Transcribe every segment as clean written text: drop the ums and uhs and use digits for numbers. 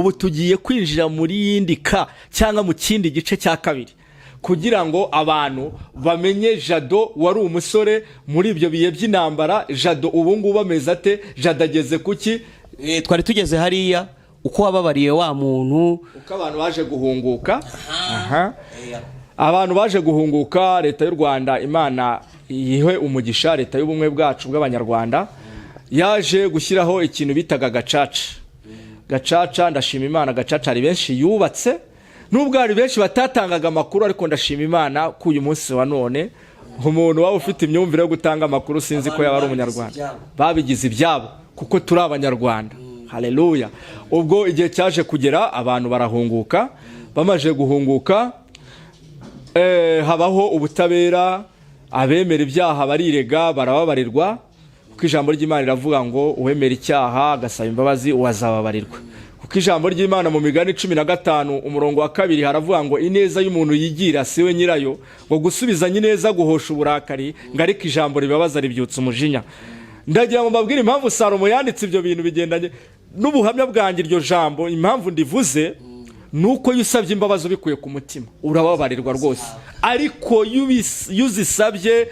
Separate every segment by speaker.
Speaker 1: Ubu tugiye kwinjira muri yindi ka cyangwa mu kindi gice cya kabiri, kugira ngo abantu bamenye Jado wari umusore muri ibyo bihe by'intambara. Jado ubu ngubu ameze ate? Jado ageze kuki?
Speaker 2: Twari tugeze hariya uko wababariye wa muntu.
Speaker 1: Uko abantu baje guhunguka. Aha. Abantu baje guhunguka, Leta y'u Rwanda, Imana yihe umugisha, Leta y'ubumwe bwacu bw'Abanyarwanda yaje gushyiraho ikintu bitaga gacaca. Gacaca, ndashima Imana, gacaca hari benshi yubatse, nubwo hari benshi batatangaga amakuru, ariko ndashima Imana ko uyu munsi wa none umuntu waba ufite imyumvire yo gutanga amakuru sinzi ko yaba ari Umunyarwanda. Babigize ibyabo kuko turi Abanyarwanda. Haleluya! Ubwo igihe cyaje kugera, abantu barahunguka. Bamaze guhunguka, habaho ubutabera, abemera ibyaha barirega, barababarirwa, kuko ijambo ry'Imana riravuga ngo uwemera icyaha agasaba imbabazi uwazababarirwa. Kuko ijambo ry'Imana mu Migani 15 umurongo wa 2 haravuga ngo ineza y'umuntu yigira si we nyirayo, ngo gusubizanya ineza guhosha uburakari, ngo ariko ijambo ribabaza ribyutsa umujinya. Ndagira ngo mbabwire impamvu Salomo yanditse ibyo bintu bigendanye n'ubuhamya bwanjye. Iryo jambo impamvu ndivuze ni uko iyo usabye imbabazi ubikuye ku mutima urababarirwa rwose, ariko iyo uzisabye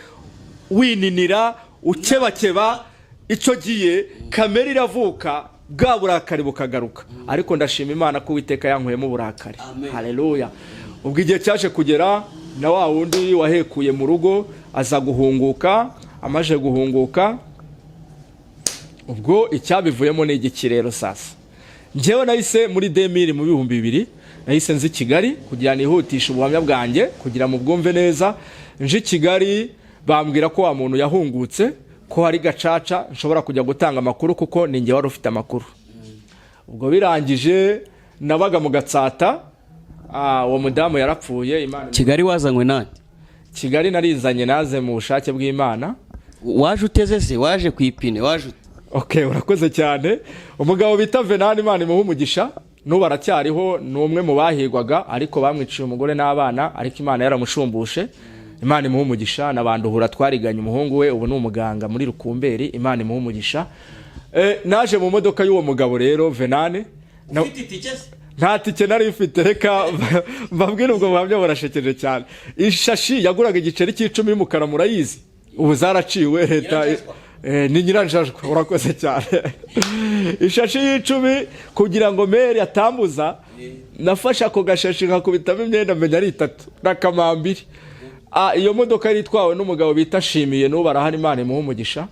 Speaker 1: wininira, ukebakeba, icyo gihe kamere iravuka, bwa burakari bukagaruka. Ariko ndashima Imana ko Uwiteka yankuyemo uburakari. Haleluya! Ubwo igihe cyaje kugera, na wa wundi wahekuye mu rugo aza guhunguka. Amaze guhunguka, ubwo icyabivuyemo ni igiki rero? Sasa njyewe nahise muri 2000, mu 2000, nahise nzi Kigali kugira nihutishe ubuhamya bwanjye, kugira mu bwumve neza. Nje i Kigali, bambwira ko wa muntu yahungutse, ko hari gacaca, nshobora kujya gutanga amakuru kuko ni njye wari ufite amakuru. Ubwo birangije, nabaga mu Gatsata. Uwo mudamu yarapfuye, Imana.
Speaker 2: Kigali wazanywe nande?
Speaker 1: Kigali narizanye, naze mu bushake bw'Imana.
Speaker 2: Waje uteze se? Waje ku ipine? Waje ute?
Speaker 1: Ok, urakoze cyane. Umugabo bita Venani, Imana imuha umugisha, n'ubu aracyariho, ni umwe mu bahigwaga, ariko bamwiciye umugore n'abana, ariko Imana yaramushumbushe. Imana imuha umugisha. Na Banduhura twariganye, umuhungu we ubu ni umuganga muri Rukumberi, Imana imuha umugisha. Naje mu modoka y'uwo mugabo rero Venane.
Speaker 2: Itike se?
Speaker 1: Nta tike nari mfite. Reka mbabwire ubwo buhamya burashekeje cyane. Ishashi yaguraga igiceri cy'icumi y'umukara, murayizi, ubu zaraciwe leta.
Speaker 2: Nyiranjajwa.
Speaker 1: Ni nyiranjajwa, urakoze cyane. Ishashi y'icumi, kugira ngo meri atambuza, nafashe ako gashashi nkakubitamo imyenda menya ari itatu n'akamambiri. Iyo modoka yari itwawe n'umugabo bita Shimiye, n'ubu arahari, Imana imuha umugisha.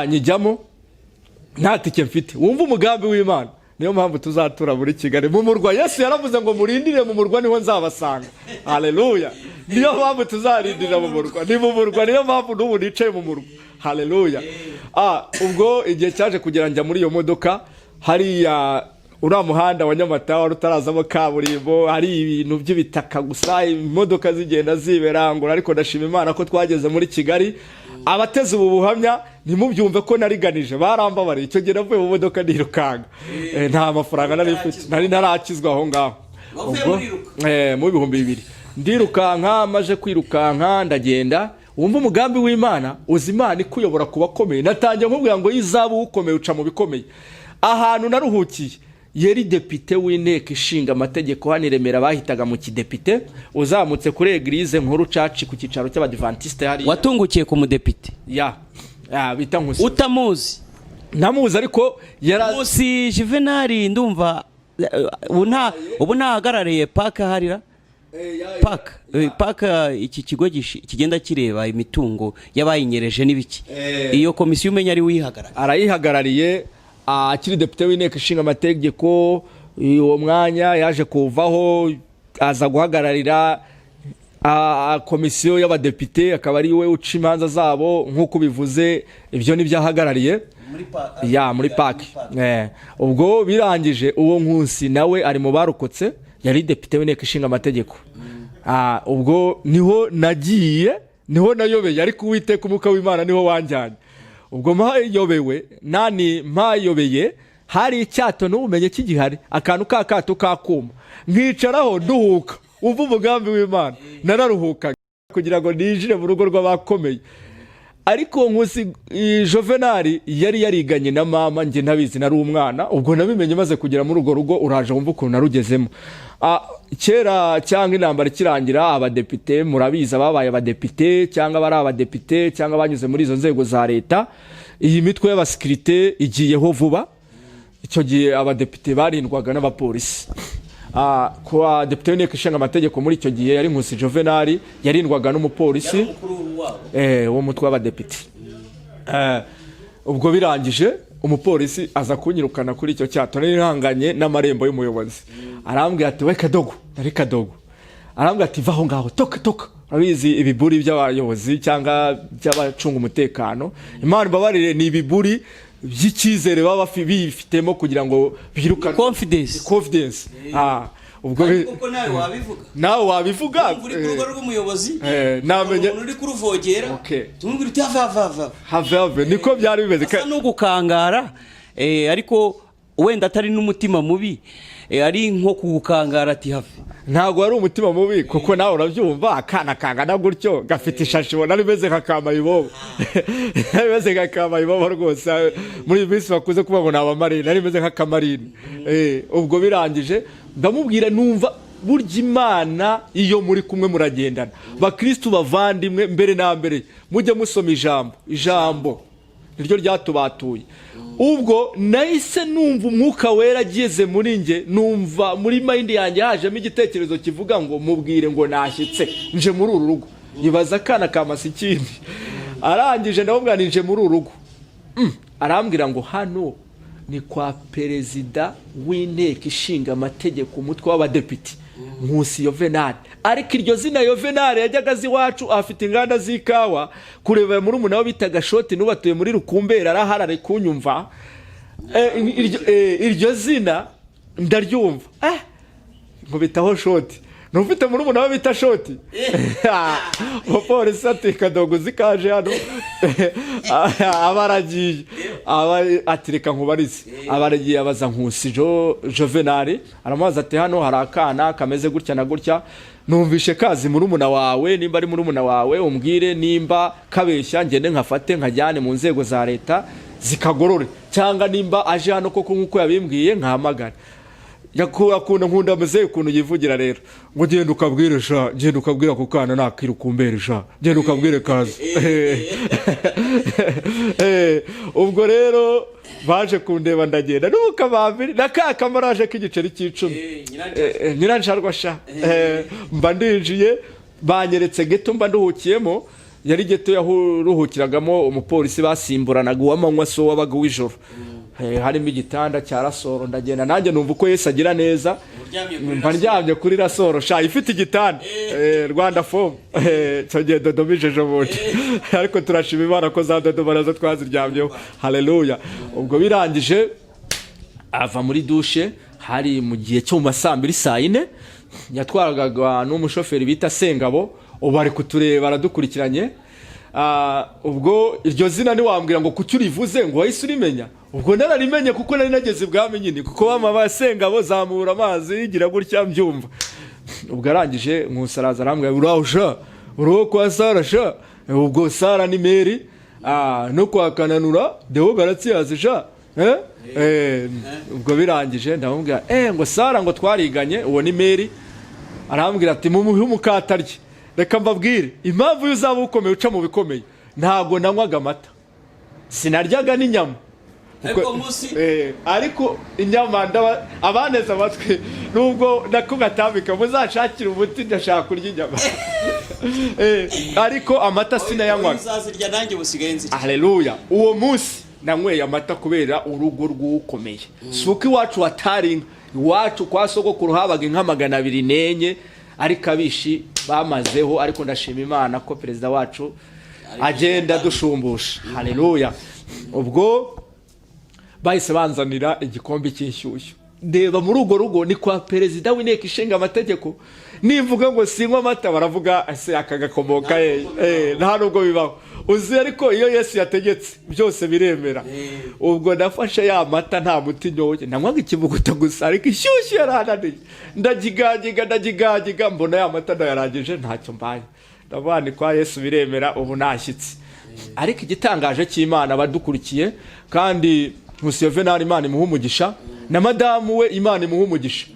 Speaker 1: Nyijyamo nta tike mfite. Wumva umugambi w'Imana. Niyo mpamvu tuzatura muri Kigali mu murwa. Yesu yaravuze ngo murindire mu murwa, niho nzabasanga. Haleluya! Niyo mpamvu tuzarindira mu murwa, ni mu murwa. Niyo mpamvu n'ubu nicaye mu murwa. Haleluya! Ubwo igihe cyaje kugira, njya muri iyo modoka hariya. Uriya muhanda wa Nyamata wari utarazamo kaburimbo, hari ibintu by'ibitaka gusa, imodoka zigenda ziberangura. Ariko ndashima Imana ko twageze muri Kigali. Abateze ubu buhamya ntimubyumve ko nariganije, barambabariye. Icyo gihe navuye mu modoka nirukanka. Nta mafaranga nari mfite, nari ntarakizwa aho ngaho.
Speaker 2: Wavuye
Speaker 1: Ubwo,
Speaker 2: muriruka?
Speaker 1: Mu 2000 ndirukanka. Maje kwirukanka ndagenda. Wumva umugambi w'Imana. Uzi Imana ikuyobora ku bakomeye. Natangiye nkubwira ngo izaba ukomeye uca mu bikomeye. Ahantu naruhukiye yari depite w'Inteko Ishinga Amategeko hano i Remera, bahitaga mu Kidepite, uzamutse kuri Église Nkuru Church, ku cyicaro cy'Abadivantisite hariya.
Speaker 2: Watungukiye ku mudepite?
Speaker 1: Ya, bita Nkusi.
Speaker 2: Utamuzi?
Speaker 1: Ntamuzi, ariko yara
Speaker 2: Nkusi Juvenali, ndumva ubu ntahagarariye PAC harira PAC. PAC, iki kigo kigenda kireba imitungo y'abayinyereje n'ibiki. Iyo komisiyo umenya ari uyihagarariye.
Speaker 1: Arayihagarariye. Akiri depite w'Inteko Ishinga Amategeko, uwo mwanya yaje kuvaho, aza guhagararira komisiyo y'abadepite, akaba ari we uca imanza zabo nk'uko ubivuze. Ibyo nibyo ahagarariye ya muri PAC. Ubwo birangije, uwo Nkusi nawe ari mu barokotse, yari depite w'Inteko Ishinga Amategeko. Ubwo niho nagiye, niho nayobeye, ariko Uwiteka, umwuka w'Imana niho wanjyanye. Ubwo mpayobewe nani, mpayobeye, hari icyato n'ubumenye kigihari, akantu ka kato kakuma, nkicaraho nduhuka. Umva umugambi w'Imana. Nararuhukaga kugira ngo ninjire mu rugo rw'abakomeye. Ariko Nkusi Juvenal yari yariganye na mama, njye ntabizi, nari umwana. Ubwo nabimenye maze kugera muri urwo rugo. Uraje wumva ukuntu narugezemo. Kera cyangwa intambara ikirangira, abadepite murabizi, ababaye abadepite cyangwa abari abadepite cyangwa banyuze muri izo nzego za leta, iyi mitwe y'abasekirite igiyeho vuba. Icyo gihe abadepite barindwaga n'abapolisi. Kuwa depite w'inteko ishinga amategeko muri icyo gihe yari Nkusi Juvenal, yarindwaga n'umupolisi
Speaker 2: Umukuru wabo.
Speaker 1: W'umutwe w'abadepite. Ubwo birangije, umupolisi aza kunyirukana kuri icyo cyato nari ihanganye n'amarembo y'umuyobozi. Arambwira ati: "We Kadogo," nari Kadogo, arambwira ati: "Va aho ngaho, toka, toka." Urabizi ibiburi by'abayobozi cyangwa by'abacunga umutekano, Imana imbabarire, ni ibiburi by'icyizere baba bifitemo kugira ngo birukane.
Speaker 2: Confidence.
Speaker 1: Confidence. Ubwo
Speaker 2: Kuko nawe wabivuga.
Speaker 1: Nawe wabivuga.
Speaker 2: Uri ku rugo rw'umuyobozi,
Speaker 1: namenye
Speaker 2: umuntu uri kuruvogera, tumubwira uti: "Have, have, have."
Speaker 1: Have, have, niko byari bimeze.
Speaker 2: Asa n'ugukangara, ariko wenda atari n'umutima mubi, ari nko kugukangara ati: "Have."
Speaker 1: Ntabwo ari umutima mubi, kuko nawe urabyumva, akana kangana gutyo gafite ishashi, ubona rimeze nka kamayibobo, rimeze nka kamayibobo rwose. Muri iyi minsi bakunze kuvuga ngo ni abamarine, ari rimeze nk'akamarine. Ubwo birangije ndamubwira, numva burya Imana iyo muri kumwe muragendana. Bakristu bavandimwe, mbere na mbere mujye musoma ijambo, ijambo niryo ryatubatuye. Ubwo nahise numva Umwuka Wera ageze muri njye, numva muri mind yanjye hajemo igitekerezo kivuga ngo: "Mubwire ngo nashyitse, nje muri uru rugo." Nyibaza akana ka masikindi. Arangije ndamubwira: "Nje muri uru rugo." Arambwira ngo: "Hano ni kwa perezida w'inteko ishinga amategeko, umutwe w'abadepite, Nkusi Yovenali." Ariko iryo zina Yovenali yajyaga azi iwacu, afite inganda z'ikawa, kureba muri we bitaga Shoti, n'ubatuye muri Rukumberi, arahari ari kunyumva. Iryo zina ndaryumva, nkubitaho shoti, ntufite muri we bita Shoti. Umupolisi ati: "Kadogo, uzi kaje hano?" Aba aragiye, aba ati: "Reka nkubarize." Aba aragiye abaza Nkusi Juvenali, aramubaza ati: "Hano hari akana kameze gutya na gutya, numvishe kazi murumuna wawe, nimba ari murumuna wawe umbwire, nimba kabeshya ngende nkafate nkajyane mu nzego za leta zikagorore, cyangwa nimba aje hano koko nk'uko yabimbwiye nkahamagare." Yakunda, nkunda muzehe ukuntu yivugira rero ngo: "Genda ukabwire sha, genda ukabwira ako kana nakirukumbere sha, genda ukabwire kaza." Ubwo rero baje kundeba, ndagenda n'ubu kabambiri na ka kamaraje k'igiceri cy'icumi. Nyiransharwa sha. Mba ndinjiye, banyeretse geto mba nduhukiyemo. Yari geto yaruhukiragamo umupolisi, basimburanaga uw'amanywa, so wabaga uw'ijoro. Harimo igitanda cya rasoro. Ndagenda nanjye numva uko Yesu agira neza, mba ndyamye kuri rasoro sha ifite igitanda, Rwanda Foam. Icyo gihe Dodoma ejo bundi, ariko turashima Imana ko za Dodoma nazo twaziryamyeho, haleluya. Ubwo birangije ava muri dushe, hari mu gihe cyo mu ma saa 2, saa 4, yatwarwaga n'umushoferi bita Sengabo, ubu ari kutureba, aradukurikiranye. Ubwo iryo zina ntiwambwira ngo kuki urivuze ngo wahise urimenya. Ubwo nararimenye kuko nari nageze ibwami nyine, kuko bama Sengabo zamura amazi yigira gutya mbyumva. Ubwo arangije Nkusi araza arambwira: "Uraho sha, uraho kwa Sara sha?" Ubwo Sara ni Meri. No kwa Kananura Deo Garatsiyazi sha? Ubwo birangije ndamubwira ngo Sara ngo twariganye, uwo ni Meri. Arambwira ati: "Mumuhe umukate arye." Reka mbabwire impamvu iyo uzaba ukomeye uca mu bikomeye. Ntabwo nanywaga amata, sinaryaga n'inyama.
Speaker 2: Ariko munsi
Speaker 1: Ariko inyama abaneze amatwi, nubwo nako gatambika, muzashakire umuti, ndashaka kurya inyama. Ariko amata sinayanywaga.
Speaker 2: Uzazirya, nanjye busigaye nzirya.
Speaker 1: Haleluya! Uwo munsi nanyweye amata kubera urugo rw'ukomeye. Si uko iwacu hatari inka, iwacu kwa sogokuru habaga inka 204, ariko abishi bamazeho. Ariko ndashima Imana ko perezida wacu agenda adushumbusha, haleluya. Ubwo bahise banzanira igikombe cy'inshyushyu. Ndeba muri urwo rugo ni kwa perezida w'inteko ishinga amategeko, nivuga ngo sinywa amata baravuga: "Ese aka gakomoka he?" Nta nubwo bibaho uzi, ariko iyo Yesu yategetse byose biremera. Ubwo nafashe ya mata nta muti nyoye, nanywaga ikivuguto gusa, ariko ishyushyu yarananiye, ndagigagiga, ndagigagiga, mbona ya mata ndayarangije ntacyo mbaye. Ndavuga ni kwa Yesu biremera, ubu nashyitse. Ariko igitangaje cy'Imana, abadukurikiye, kandi Nkusi Yuvenali Imana imuha umugisha, na madamu we Imana imuha umugisha.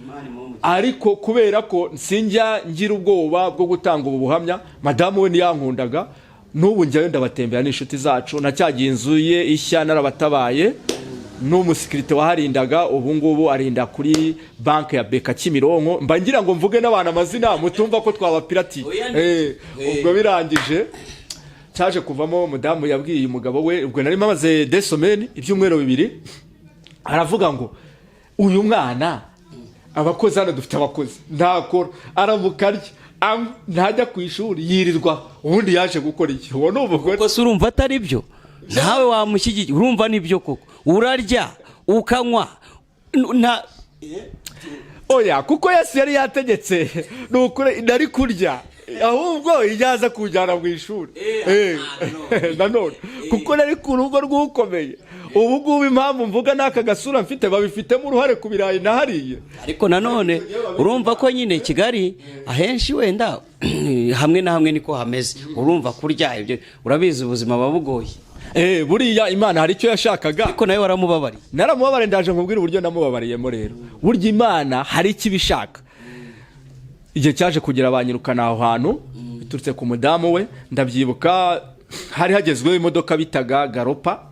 Speaker 1: Ariko kubera ko sinjya ngira ubwoba bwo gutanga ubu buhamya, madamu we ntiyankundaga. N'ubu njyayo ndabatembera, n'inshuti zacu. Na cyagiye inzu ye ishya narabatabaye, n'umusekirite waharindaga ubu ngubu arinda kuri banki ya BK Kimironko. Mba ngira ngo mvuge n'abantu amazina, mutumva ko twabapiratiye. Ubwo birangije, cyaje kuvamo, umudamu yabwiye umugabo we, ubwo nari maze 2 semaines, ibyumweru 2, aravuga ngo: "Uyu mwana, abakozi hano dufite abakozi, ntakora, aramuka arya, anywa, ntajya ku ishuri, yirirwa, ubundi yaje gukora iki?" Uwo ni umugore.
Speaker 2: Ubwo se urumva atari byo? Nawe wamushyigikiye, urumva nibyo koko? Urarya, ukanywa, nta
Speaker 1: Oya, kuko Yesu yari yategetse. Ni ukuri nari kurya, ahubwo iyo aza kunjyana mu ishuri. Nanone kuko nari ku rugo rw'ukomeye. Ubu ngubu impamvu mvuga n'aka gasura mfite, babifitemo uruhare ku birayi nahariye.
Speaker 2: Ariko nanone urumva ko nyine Kigali ahenshi, wenda hamwe na hamwe niko hameze. Urumva kurya ibyo, urabizi, ubuzima buba bugoye.
Speaker 1: Buriya Imana hari icyo yashakaga.
Speaker 2: Ariko nawe waramubabariye.
Speaker 1: Naramubabariye. Ndaje nkubwire uburyo namubabariyemo. Rero burya Imana hari icyo ibishaka. Igihe cyaje kugera banyirukana aho hantu biturutse ku mudamu we. Ndabyibuka, hari hagezweho imodoka bitaga Garopa,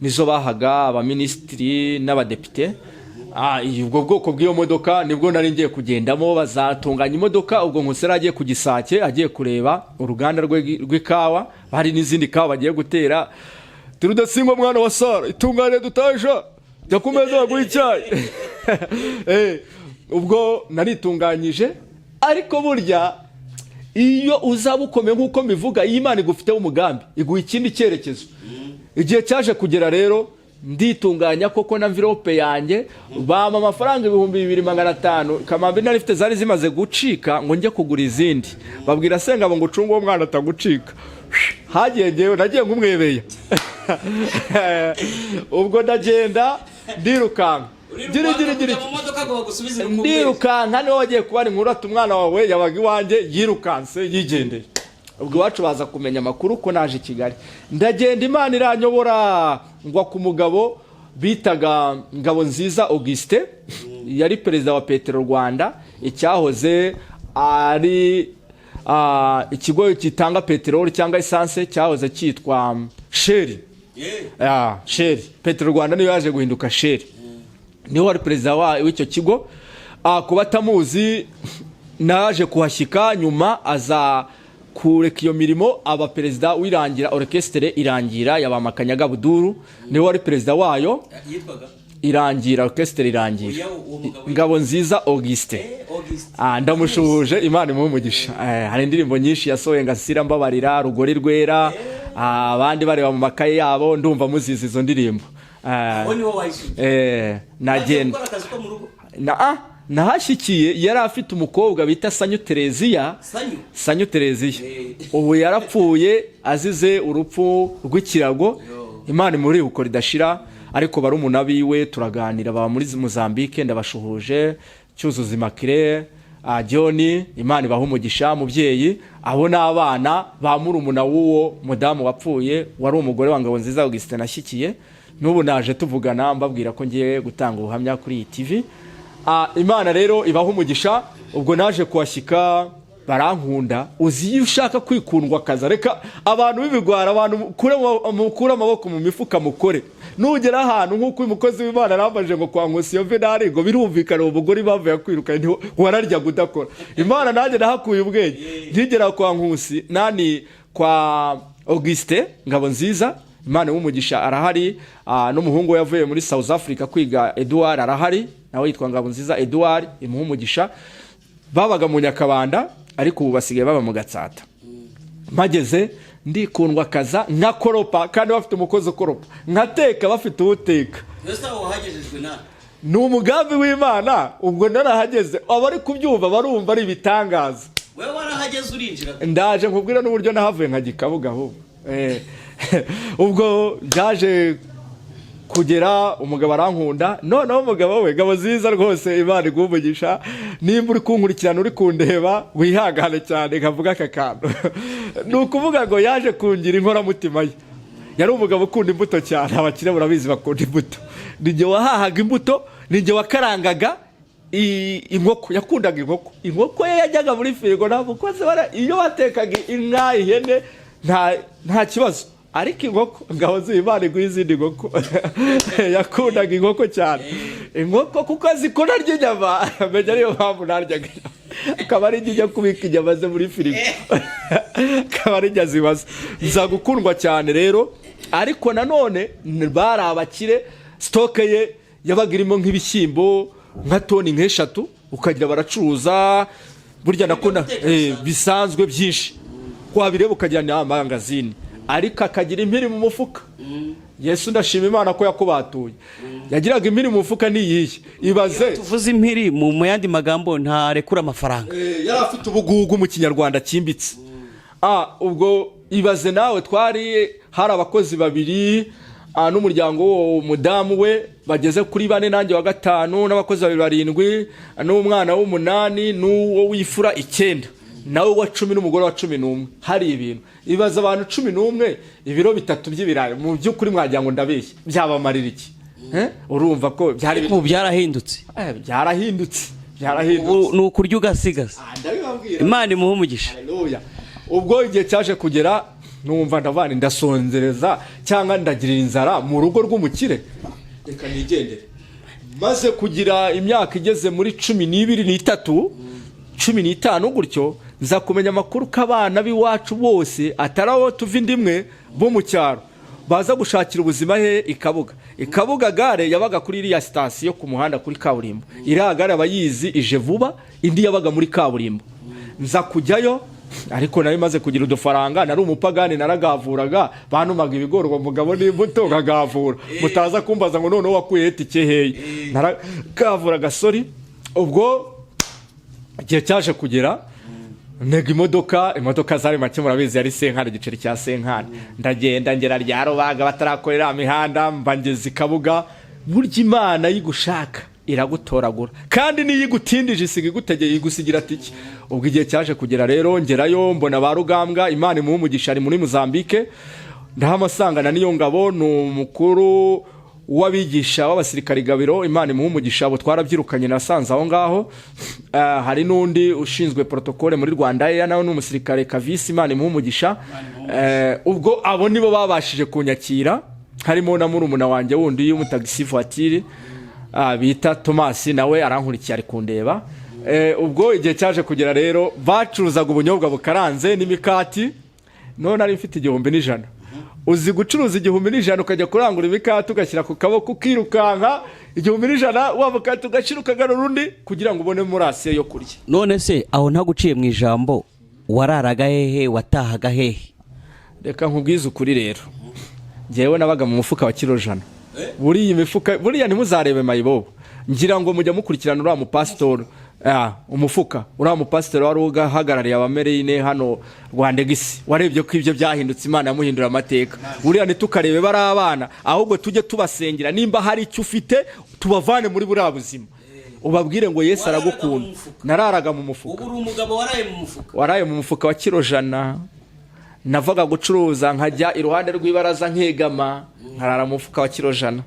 Speaker 1: nizo bahaga abaminisitiri n'abadepite. Ubwo bwoko bw'iyo modoka nibwo nari ngiye kugendamo. Bazatunganya imodoka. Ubwo Nkusi yari agiye ku Gisake, agiye kureba uruganda rwe rw'ikawa, hari n'izindi kawa bagiye gutera. Rudasingwa mwana wa Sara, itungane dutaje, jya ku meza baguha icyayi. Ubwo naritunganyije. Ariko burya iyo uzaba ukomeye nk'uko mbivuga, iyo Imana igufiteho umugambi iguha ikindi cyerekezo. Igihe cyaje kugera rero nditunganya koko na enveloppe yanjye, bampa amafaranga 2500. Kamambi nari mfite zari zimaze gucika, ngo njye kugura izindi. Babwira Sengabo ngo: "Ucunge uwo mwana atagucika." Hagiye ngewe, nagiye nk'umwebeya. Ubwo ndagenda, ndirukanka, gira gira gira, ndirukanka. Niwe wagiye kubara inkuru ati: "Umwana wawe yabaga iwanjye yirukanse yigendeye." Ubwo iwacu baza kumenya amakuru ko naje i Kigali. Ndagenda, Imana iranyobora, ngwa ku mugabo bitaga Ngabo Nziza Augustin, yari perezida wa Petero Rwanda, icyahoze ari ikigo gitanga peteroli cyangwa essence, cyahoze cyitwa Shell. Shell, Petero Rwanda niyo yaje guhinduka Shell. Niwe wari perezida w'icyo kigo. Kuba atamuzi, naje kuhashyika nyuma, aza kureka iyo mirimo, aba perezida w'irangira orchestre Irangira ya ba Makanyaga Buduru. Niwe wari perezida wayo.
Speaker 2: Yitwaga?
Speaker 1: Irangira, orchestre Irangira.
Speaker 2: Oya, uwo mugabo?
Speaker 1: Ngabo Nziza Augustin. Ndamushuhuje, Imana imuhe umugisha. Hari indirimbo nyinshi yasohoye, Ngasira Mbabarira, Rugori Rwera. Abandi bareba mu makaye yabo, ndumva muzizi izo ndirimbo.
Speaker 2: Aho niho wayisuye?
Speaker 1: Nagenda
Speaker 2: Gukora akazi ko mu rugo?
Speaker 1: Na nahashyikiye yari afite umukobwa bita Sanyu Tereziya.
Speaker 2: Sanyu?
Speaker 1: Sanyu Tereziya. Ubu yarapfuye, azize urupfu rw'ikirago, Imana imuri uko ridashira. Ariko barumuna biwe turaganira, baba muri Mozambique, ndabashuhuje. Cyuzuzo Immaculée, John, Imana ibaha umugisha mubyeyi. Abo ni abana ba murumuna w'uwo mudamu wapfuye, wari umugore wa Ngabonziza Augustin nashyikiye. N'ubu naje tuvugana, mbabwira ko ngiye gutanga ubuhamya kuri iyi TV. Imana rero ibaha umugisha. Ubwo naje kuhashyika, barankunda. Uzi iyo ushaka kwikundwa akaza, reka abantu b'ibigwara, abantu mukure amaboko mu mifuka mukore. Nugera ahantu nk'uko uyu mukozi w'Imana arambajije ngo kwa Nkusi Yuvenali, ngo birumvikana uwo mugore impamvu yakwirukanye, wararyaga udakora. Imana, nanjye nahakuye ubwenge. Nkigera kwa Nkusi, nani, kwa Augustin Ngabo Nziza, Imana w'umugisha, arahari. N'umuhungu we yavuye muri South Africa kwiga, Edouard, arahari nawe, yitwa Ngabo Nziza Edouard, imuha umugisha. Babaga mu Nyakabanda, ariko ubu basigaye baba mu Gatsata. Mpageze ndikundwa akaza, nkakoropa kandi bafite umukozi ukoropa, nkateka bafite uwuteka.
Speaker 2: Mbese aho wahagejejwe nawe?
Speaker 1: Ni umugambi w'Imana. Ubwo narahageze, abari kubyumva barumva ari ibitangaza.
Speaker 2: Wowe warahageze, urinjira?
Speaker 1: Ndaje nkubwira n'uburyo nahavuye nka Gikabuga ahubwo. Ubwo byaje Kugera umugabo arankunda. Noneho umugabo we, Ngabo nziza rwose, Imana iguha umugisha. Nimba uri kunkurikirana, uri kundeba, wihangane cyane nkavuga aka kantu. Ni ukuvuga ngo yaje kungira inkoramutima ye. Yari umugabo ukunda imbuto cyane. Abakire murabizi bakunda imbuto. Ni wahahaga imbuto, ni wakarangaga inkoko. Yakundaga inkoko. Inkoko ye yajyaga muri firigo, nta mukozi. Iyo watekaga inka, ihene, nta kibazo, ariko inkoko, Ngabo z'Imana iguha izindi nkoko. Yakundaga inkoko cyane, inkoko kuko azi ko narya inyama. Menya ariyo mpamvu naryaga inyama, akaba ari njya kubika inyama ze muri firigo, akaba ari njya zibaza. Nza gukundwa cyane rero. Ariko nanone bari abakire. Stock ye yabaga irimo nk'ibishyimbo nka toni nk'eshatu, ukagira baracuruza burya nakunda bisanzwe byinshi, wabireba ukagira ni amangazini, ariko akagira impiri mu mufuka. Yesu, ndashima Imana ko yakubatuye. Yagiraga impiri mu mufuka. Niyihe? Ibaze.
Speaker 2: Tuvuze impiri, mu yandi magambo ntarekura amafaranga.
Speaker 1: Yari afite ubugugu mu Kinyarwanda cyimbitse. Ubwo ibaze nawe, twari hari abakozi babiri n'umuryango w'uwo mudamu we bageze kuri bane, nanjye wa gatanu, n'abakozi babiri barindwi, n'umwana w'umunani, n'uwo w'ifura icyenda, nawe wa 10, n'umugore wa 11. Hari ibintu, ibaze abantu 11, ibiro 3 by'ibirayi. Mu by'ukuri mwagira ngo ndabeshye, byabamarira iki? Urumva ko byari
Speaker 2: Ubu byarahindutse.
Speaker 1: Byarahindutse, byarahindutse.
Speaker 2: Ubu ni ukurya ugasigaza.
Speaker 1: Ndabibabwira.
Speaker 2: Imana imuhe umugisha.
Speaker 1: Haleluya. Ubwo igihe cyaje kugera, numva ndavana ndasonzereza cyangwa ndagirira inzara mu rugo rw'umukire, reka nigendere. Maze kugira imyaka igeze muri 12 n'itatu, 15 gutyo, nza kumenya amakuru ko abana b'iwacu bose, atari abo tuva inda imwe, bo mu cyaro baza gushakira ubuzima he? I Kabuga. I Kabuga gare yabaga kuri iriya sitasiyo ku muhanda kuri kaburimbo. Iriya gare abayizi ije vuba, indi yabaga muri kaburimbo. Nza kujyayo, ariko nari maze kugira udufaranga. Nari umupagani, naragavuraga. Bantumaga ibigori, uwo mugabo, n'imbuto nkagavura. Mutaza kumbaza ngo noneho wakuye tike hehe? Naragavuraga, sorry. Ubwo igihe cyaje kugera, ntega imodoka. Imodoka zari make murabizi, yari senkani, igiceri cya senkani. Ndagenda ngera rya Rubaga batarakorera mihanda, mba ngeze i Kabuga. Burya Imana yigushaka iragutoragura, kandi niyo igutindije isiga igutegeye, igusigira tike. Ubwo igihe cyaje kugera rero, ngerayo mbona ba Rugambwa, Imana imuha umugisha, ari muri Muzambike. Ndahamusangana n'iyo ngabo, ni umukuru w'abigisha w'abasirikari Gabiro, Imana imuha umugisha. Abo twarabyirukanye, nasanze aho ngaho. Hari n'undi ushinzwe protocole muri Rwanda Air, nawe ni umusirikare, Kavisi, Imana imuha umugisha. Ubwo abo nibo babashije kunyakira, harimo na murumuna wanjye wundi w'umutagisi voiture bita Thomas, nawe arankurikiye ari kundeba. Ubwo igihe cyaje kugera rero, bacuruzaga ubunyobwa bukaranze n'imikati. None nari mfite 1100. Uzi gucuruza 1100, ukajya kurangura imikati, ugashyira ku kaboko, ukirukanka, 1100, wa mukati ugashyira, ukagarura undi kugira ngo ubone ration yo kurya.
Speaker 2: None se aho ntaguciye mu ijambo, wararaga hehe? Watahaga hehe?
Speaker 1: Reka nkubwize ukuri rero, ngewe nabaga mu mufuka wa kiro 100. Buriya imifuka, buriya ntimuzarebe mayibobo. Ngira ngo mujya mukurikirana uriya mupasitori, umufuka, uriya mupasitori wari uhagarariye abamerine hano Rwandegisi, warebye ko ibyo byahindutse, Imana yamuhindura amateka. Buriya ntitukarebe bari abana, ahubwo tujye tubasengera. Nimba hari icyo ufite, tubavane muri buriya buzima, ubabwire ngo Yesu aragukunda. Nararaga mu mufuka.
Speaker 2: Ubu uri umugabo waraye mu mufuka.
Speaker 1: Waraye mu mufuka wa kiro 100. Navaga gucuruza nkajya iruhande rw'ibaraza nkegama, nkarara mu mufuka wa kiro 100,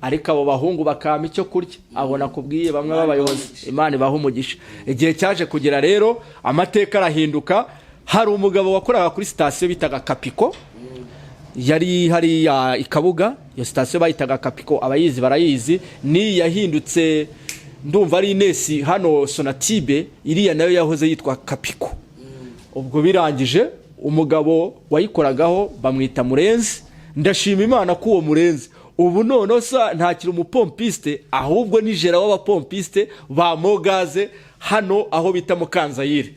Speaker 1: ariko abo bahungu bakampa icyo kurya. Abo nakubwiye bamwe b'abayobozi, Imana ibaha umugisha. Igihe cyaje kugera rero, amateka arahinduka. Hari umugabo wakoraga kuri sitasiyo bitaga Kapiko, yari hariya i Kabuga. Iyo sitasiyo bayitaga Kapiko, abayizi barayizi. Ni yahindutse, ndumva ari Inesi hano Sonatibe, iriya nayo yahoze yitwa Kapiko. Ubwo birangije, umugabo wayikoragaho bamwita Murenzi. Ndashima Imana ko uwo Murenzi ubu noneho sa ntakiri umupompiste, ahubwo ni gérant w'abapompiste ba Mogaze hano aho bita Mukanzayire.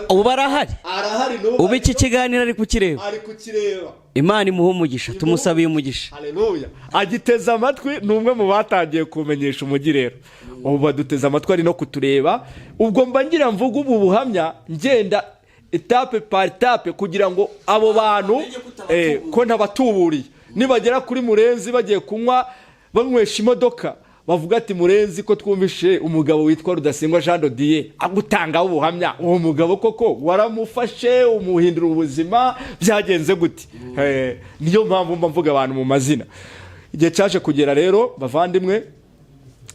Speaker 2: Ubu barahari?
Speaker 1: Arahari n'ubu.
Speaker 2: Ubu iki kiganiro ari kukireba?
Speaker 1: Ari kukireba.
Speaker 2: Imana imuhe umugisha, tumusabiye umugisha.
Speaker 1: Haleluya, agiteze amatwi. Ni umwe mu batangiye kumenyesha umujyi rero. Ubu baduteze amatwi, ari no kutureba. Ubwo mba ngira mvuga ubu buhamya, ngenda étape par étape, kugira ngo abo bantu ko ntabatuburiye. Nibagera kuri Murenzi bagiye kunywa, banywesha imodoka, bavuga ati: "Murenzi, ko twumvishe umugabo witwa Rudasingwa Jean de Dieu agutangaho ubuhamya, uwo mugabo koko waramufashe umuhindura ubuzima, byagenze gute?" Niyo mpamvu mba mvuga abantu mu mazina. Igihe cyaje kugera rero, bavandimwe,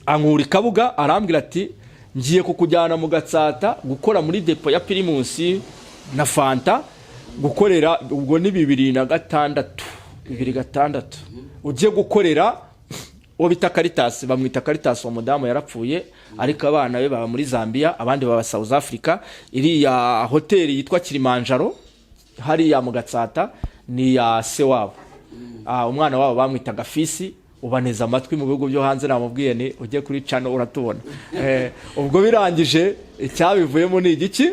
Speaker 1: ankura i Kabuga, arambwira ati: "Ngiye kukujyana mu Gatsata gukora muri depo ya Primus na Fanta." Gukorera ubwo ni 2006, 2006. Ugiye gukorera uwo bita Karitasi, bamwita Karitasi. Uwo mudamu yarapfuye, ariko abana be baba muri Zambia, abandi baba South Africa. Iriya hoteli yitwa Kilimanjaro hariya mu Gatsata ni iya se wabo. Umwana wabo bamwitaga Fisi, ubaneza amatwi mu bihugu byo hanze. Namubwiye ni ujye kuri channel uratubona. Ubwo birangije, icyabivuyemo ni igiki?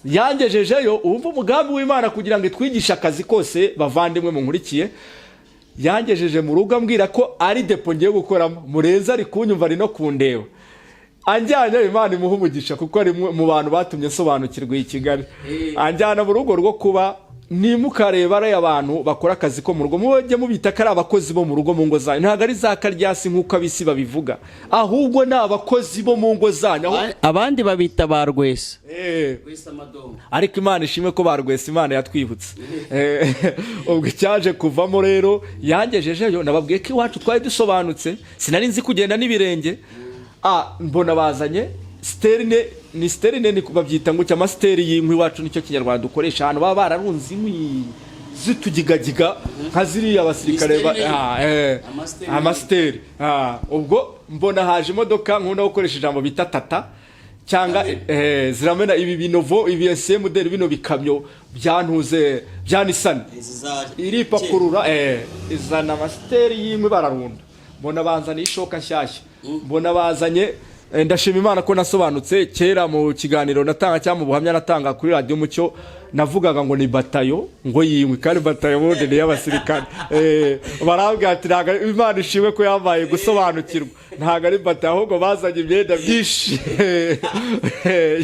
Speaker 1: Yangejejeyo. Wumva umugambi w'Imana kugira ngo itwigishe akazi kose. Bavandimwe munkurikiye, yangejeje mu rugo ambwira ko ari depo ngiye gukoramo. Murenzi ari kunyumva, ari no kundeba. Anjyanye, Imana imuha umugisha kuko ari mu bantu batumye nsobanukirwa iyi Kigali. Anjyana mu rugo rwo kuba. Nimukareba ariya abantu bakora akazi ko mu rugo, mujye mubita ko ari abakozi bo mu rugo mu ngo zanyu. Ntabwo ari za karyasi nk'uko ab'isi babivuga, ahubwo ni abakozi bo mu ngo zanyu.
Speaker 2: Abandi babita ba rwesa.
Speaker 1: Ariko Imana ishimwe ko ba rwesa Imana yatwibutse. Ubwo icyaje kuvamo rero, yangejejeyo. Nababwiye ko iwacu twari dusobanutse, sinari nzi kugenda n'ibirenge. Mbona bazanye citerne, ni citerne, ni babyita ngo amasiteri y'inkwi iwacu, nicyo Kinyarwanda dukoresha, ahantu baba bararunze inkwi zitugigagiga nka ziriya abasirikare. Amasiteri. Ubwo mbona haje imodoka, nkunda gukoresha ijambo bita Tata cyangwa ziramena ibi binovo, ibi SMD, bino bikamyo byantuze bya Nissan, iripakurura, izana amasiteri y'inkwi bararunda. Mbona banzaniye ishoka nshyashya, mbona bazanye. Ndashima Imana ko nasobanutse. Kera mu kiganiro natanga cyangwa mu buhamya natanga kuri Radiyo Umucyo, navugaga ngo ni batayo ngo yinkwi, kandi batayo ubundi ni iy'abasirikare. Barambwira ati ntabwo. Imana ishimwe ko yambaye gusobanukirwa, ntabwo ari batayo, ahubwo bazanye imyenda myinshi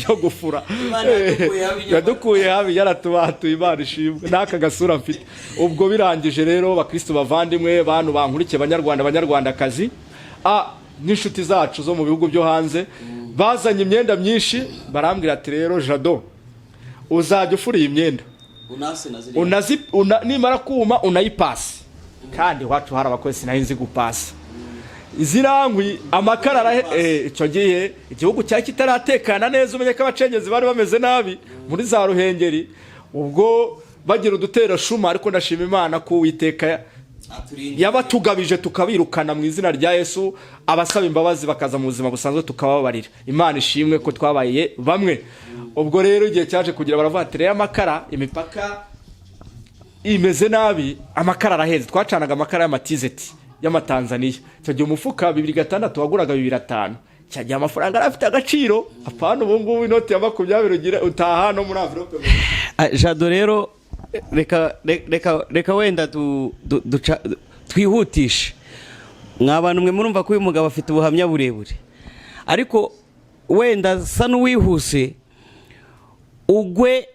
Speaker 1: yo gufura. Yadukuye habi, yaratubatuye. Imana ishimwe n'aka gasura mfite. Ubwo birangije rero, bakristo bavandimwe, bantu bankurikiye, Banyarwanda, Banyarwandakazi, n'inshuti zacu zo mu bihugu byo hanze, bazanye imyenda myinshi, barambwira ati: "Rero Jado, uzajya ufura iyi myenda, nimara kuma unayipasi." Kandi iwacu hari abakozi, sinari nzi gupasa izirankwi, amakara arahe. Icyo gihe igihugu cyari kitaratekana neza, umenye ko abacengezi bari bameze nabi muri za Ruhengeri, ubwo bagira udutero shuma. Ariko ndashima Imana ko Uwiteka yabatugabije tukabirukana mu izina rya Yesu, abasaba imbabazi bakaza mu buzima busanzwe tukababarira. Imana ishimwe ko twabaye bamwe. Ubwo rero igihe cyaje kugira, baravuga ati: "Rero amakara, imipaka imeze nabi, amakara arahenze." Twacanaga amakara y'amatizeti y'amatanzaniya. Icyo gihe umufuka 2006 waguraga 2500. Icyo gihe amafaranga yari afite agaciro, apana ubu ngubu inoti ya 20 ugira utaha no muri enveloppe.
Speaker 2: Jado rero, reka wenda twihutishe. Mwa bantu mwe, murumva ko uyu mugabo afite ubuhamya burebure, ariko wenda asa n'uwihuse. Ugwe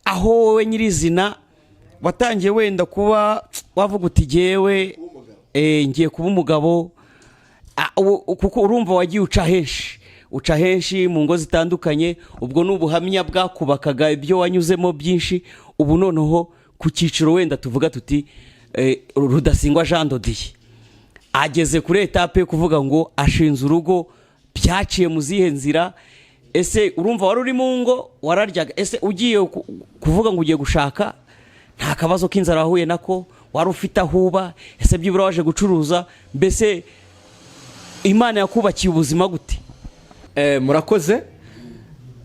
Speaker 2: aho wowe nyirizina watangiye wenda kuba wavuga uti: "Jyewe ngiye kuba umugabo." Kuko urumva wagiye uca henshi, uca henshi mu ngo zitandukanye. Ubwo ni ubuhamya bwakubakaga ibyo wanyuzemo byinshi. Ubu noneho ku cyiciro wenda tuvuga tuti Rudasingwa Jean de Dieu ageze kuri étape yo kuvuga ngo ashinze urugo, byaciye mu zihe nzira? Ese urumva wari uri mu ngo wararyaga? Ese ugiye kuvuga ngo ugiye gushaka, nta kabazo k'inzara wahuye nako? Wari ufite aho uba? Ese byibura waje gucuruza? Mbese Imana yakubakiye ubuzima gute?
Speaker 1: Murakoze.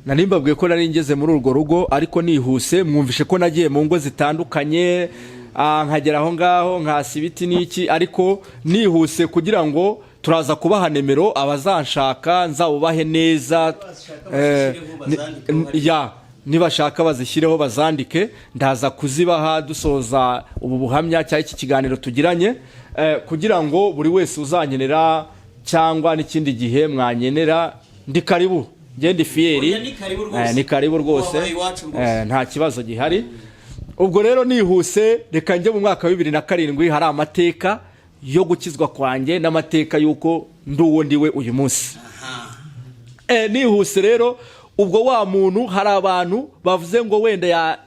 Speaker 1: Nari mbabwiye ko nari ngeze muri urwo rugo, ariko nihuse mwumvishe ko nagiye mu ngo zitandukanye, nkagera aho ngaho nkasa ibiti n'iki. Ariko nihuse kugira ngo turaza kubaha nimero, abazanshaka nzawubahe neza. Ya, nibashaka bazishyireho bazandike, ndaza kuzibaha dusoza ubu buhamya cyangwa iki kiganiro tugiranye, kugira ngo buri wese uzankenera cyangwa n'ikindi gihe mwankenera, ndi karibu, ngende fier.
Speaker 2: Oya, ni karibu rwose.
Speaker 1: Ni karibu rwose.
Speaker 2: Wabaye iwacu rwose.
Speaker 1: Nta kibazo gihari. Ubwo rero nihuse, reka njye mu mwaka wa 2007. Hari amateka yo gukizwa kwanjye n'amateka y'uko ndi uwo ndiwe uyu munsi. Nihuse rero, ubwo wa muntu, hari abantu bavuze ngo wenda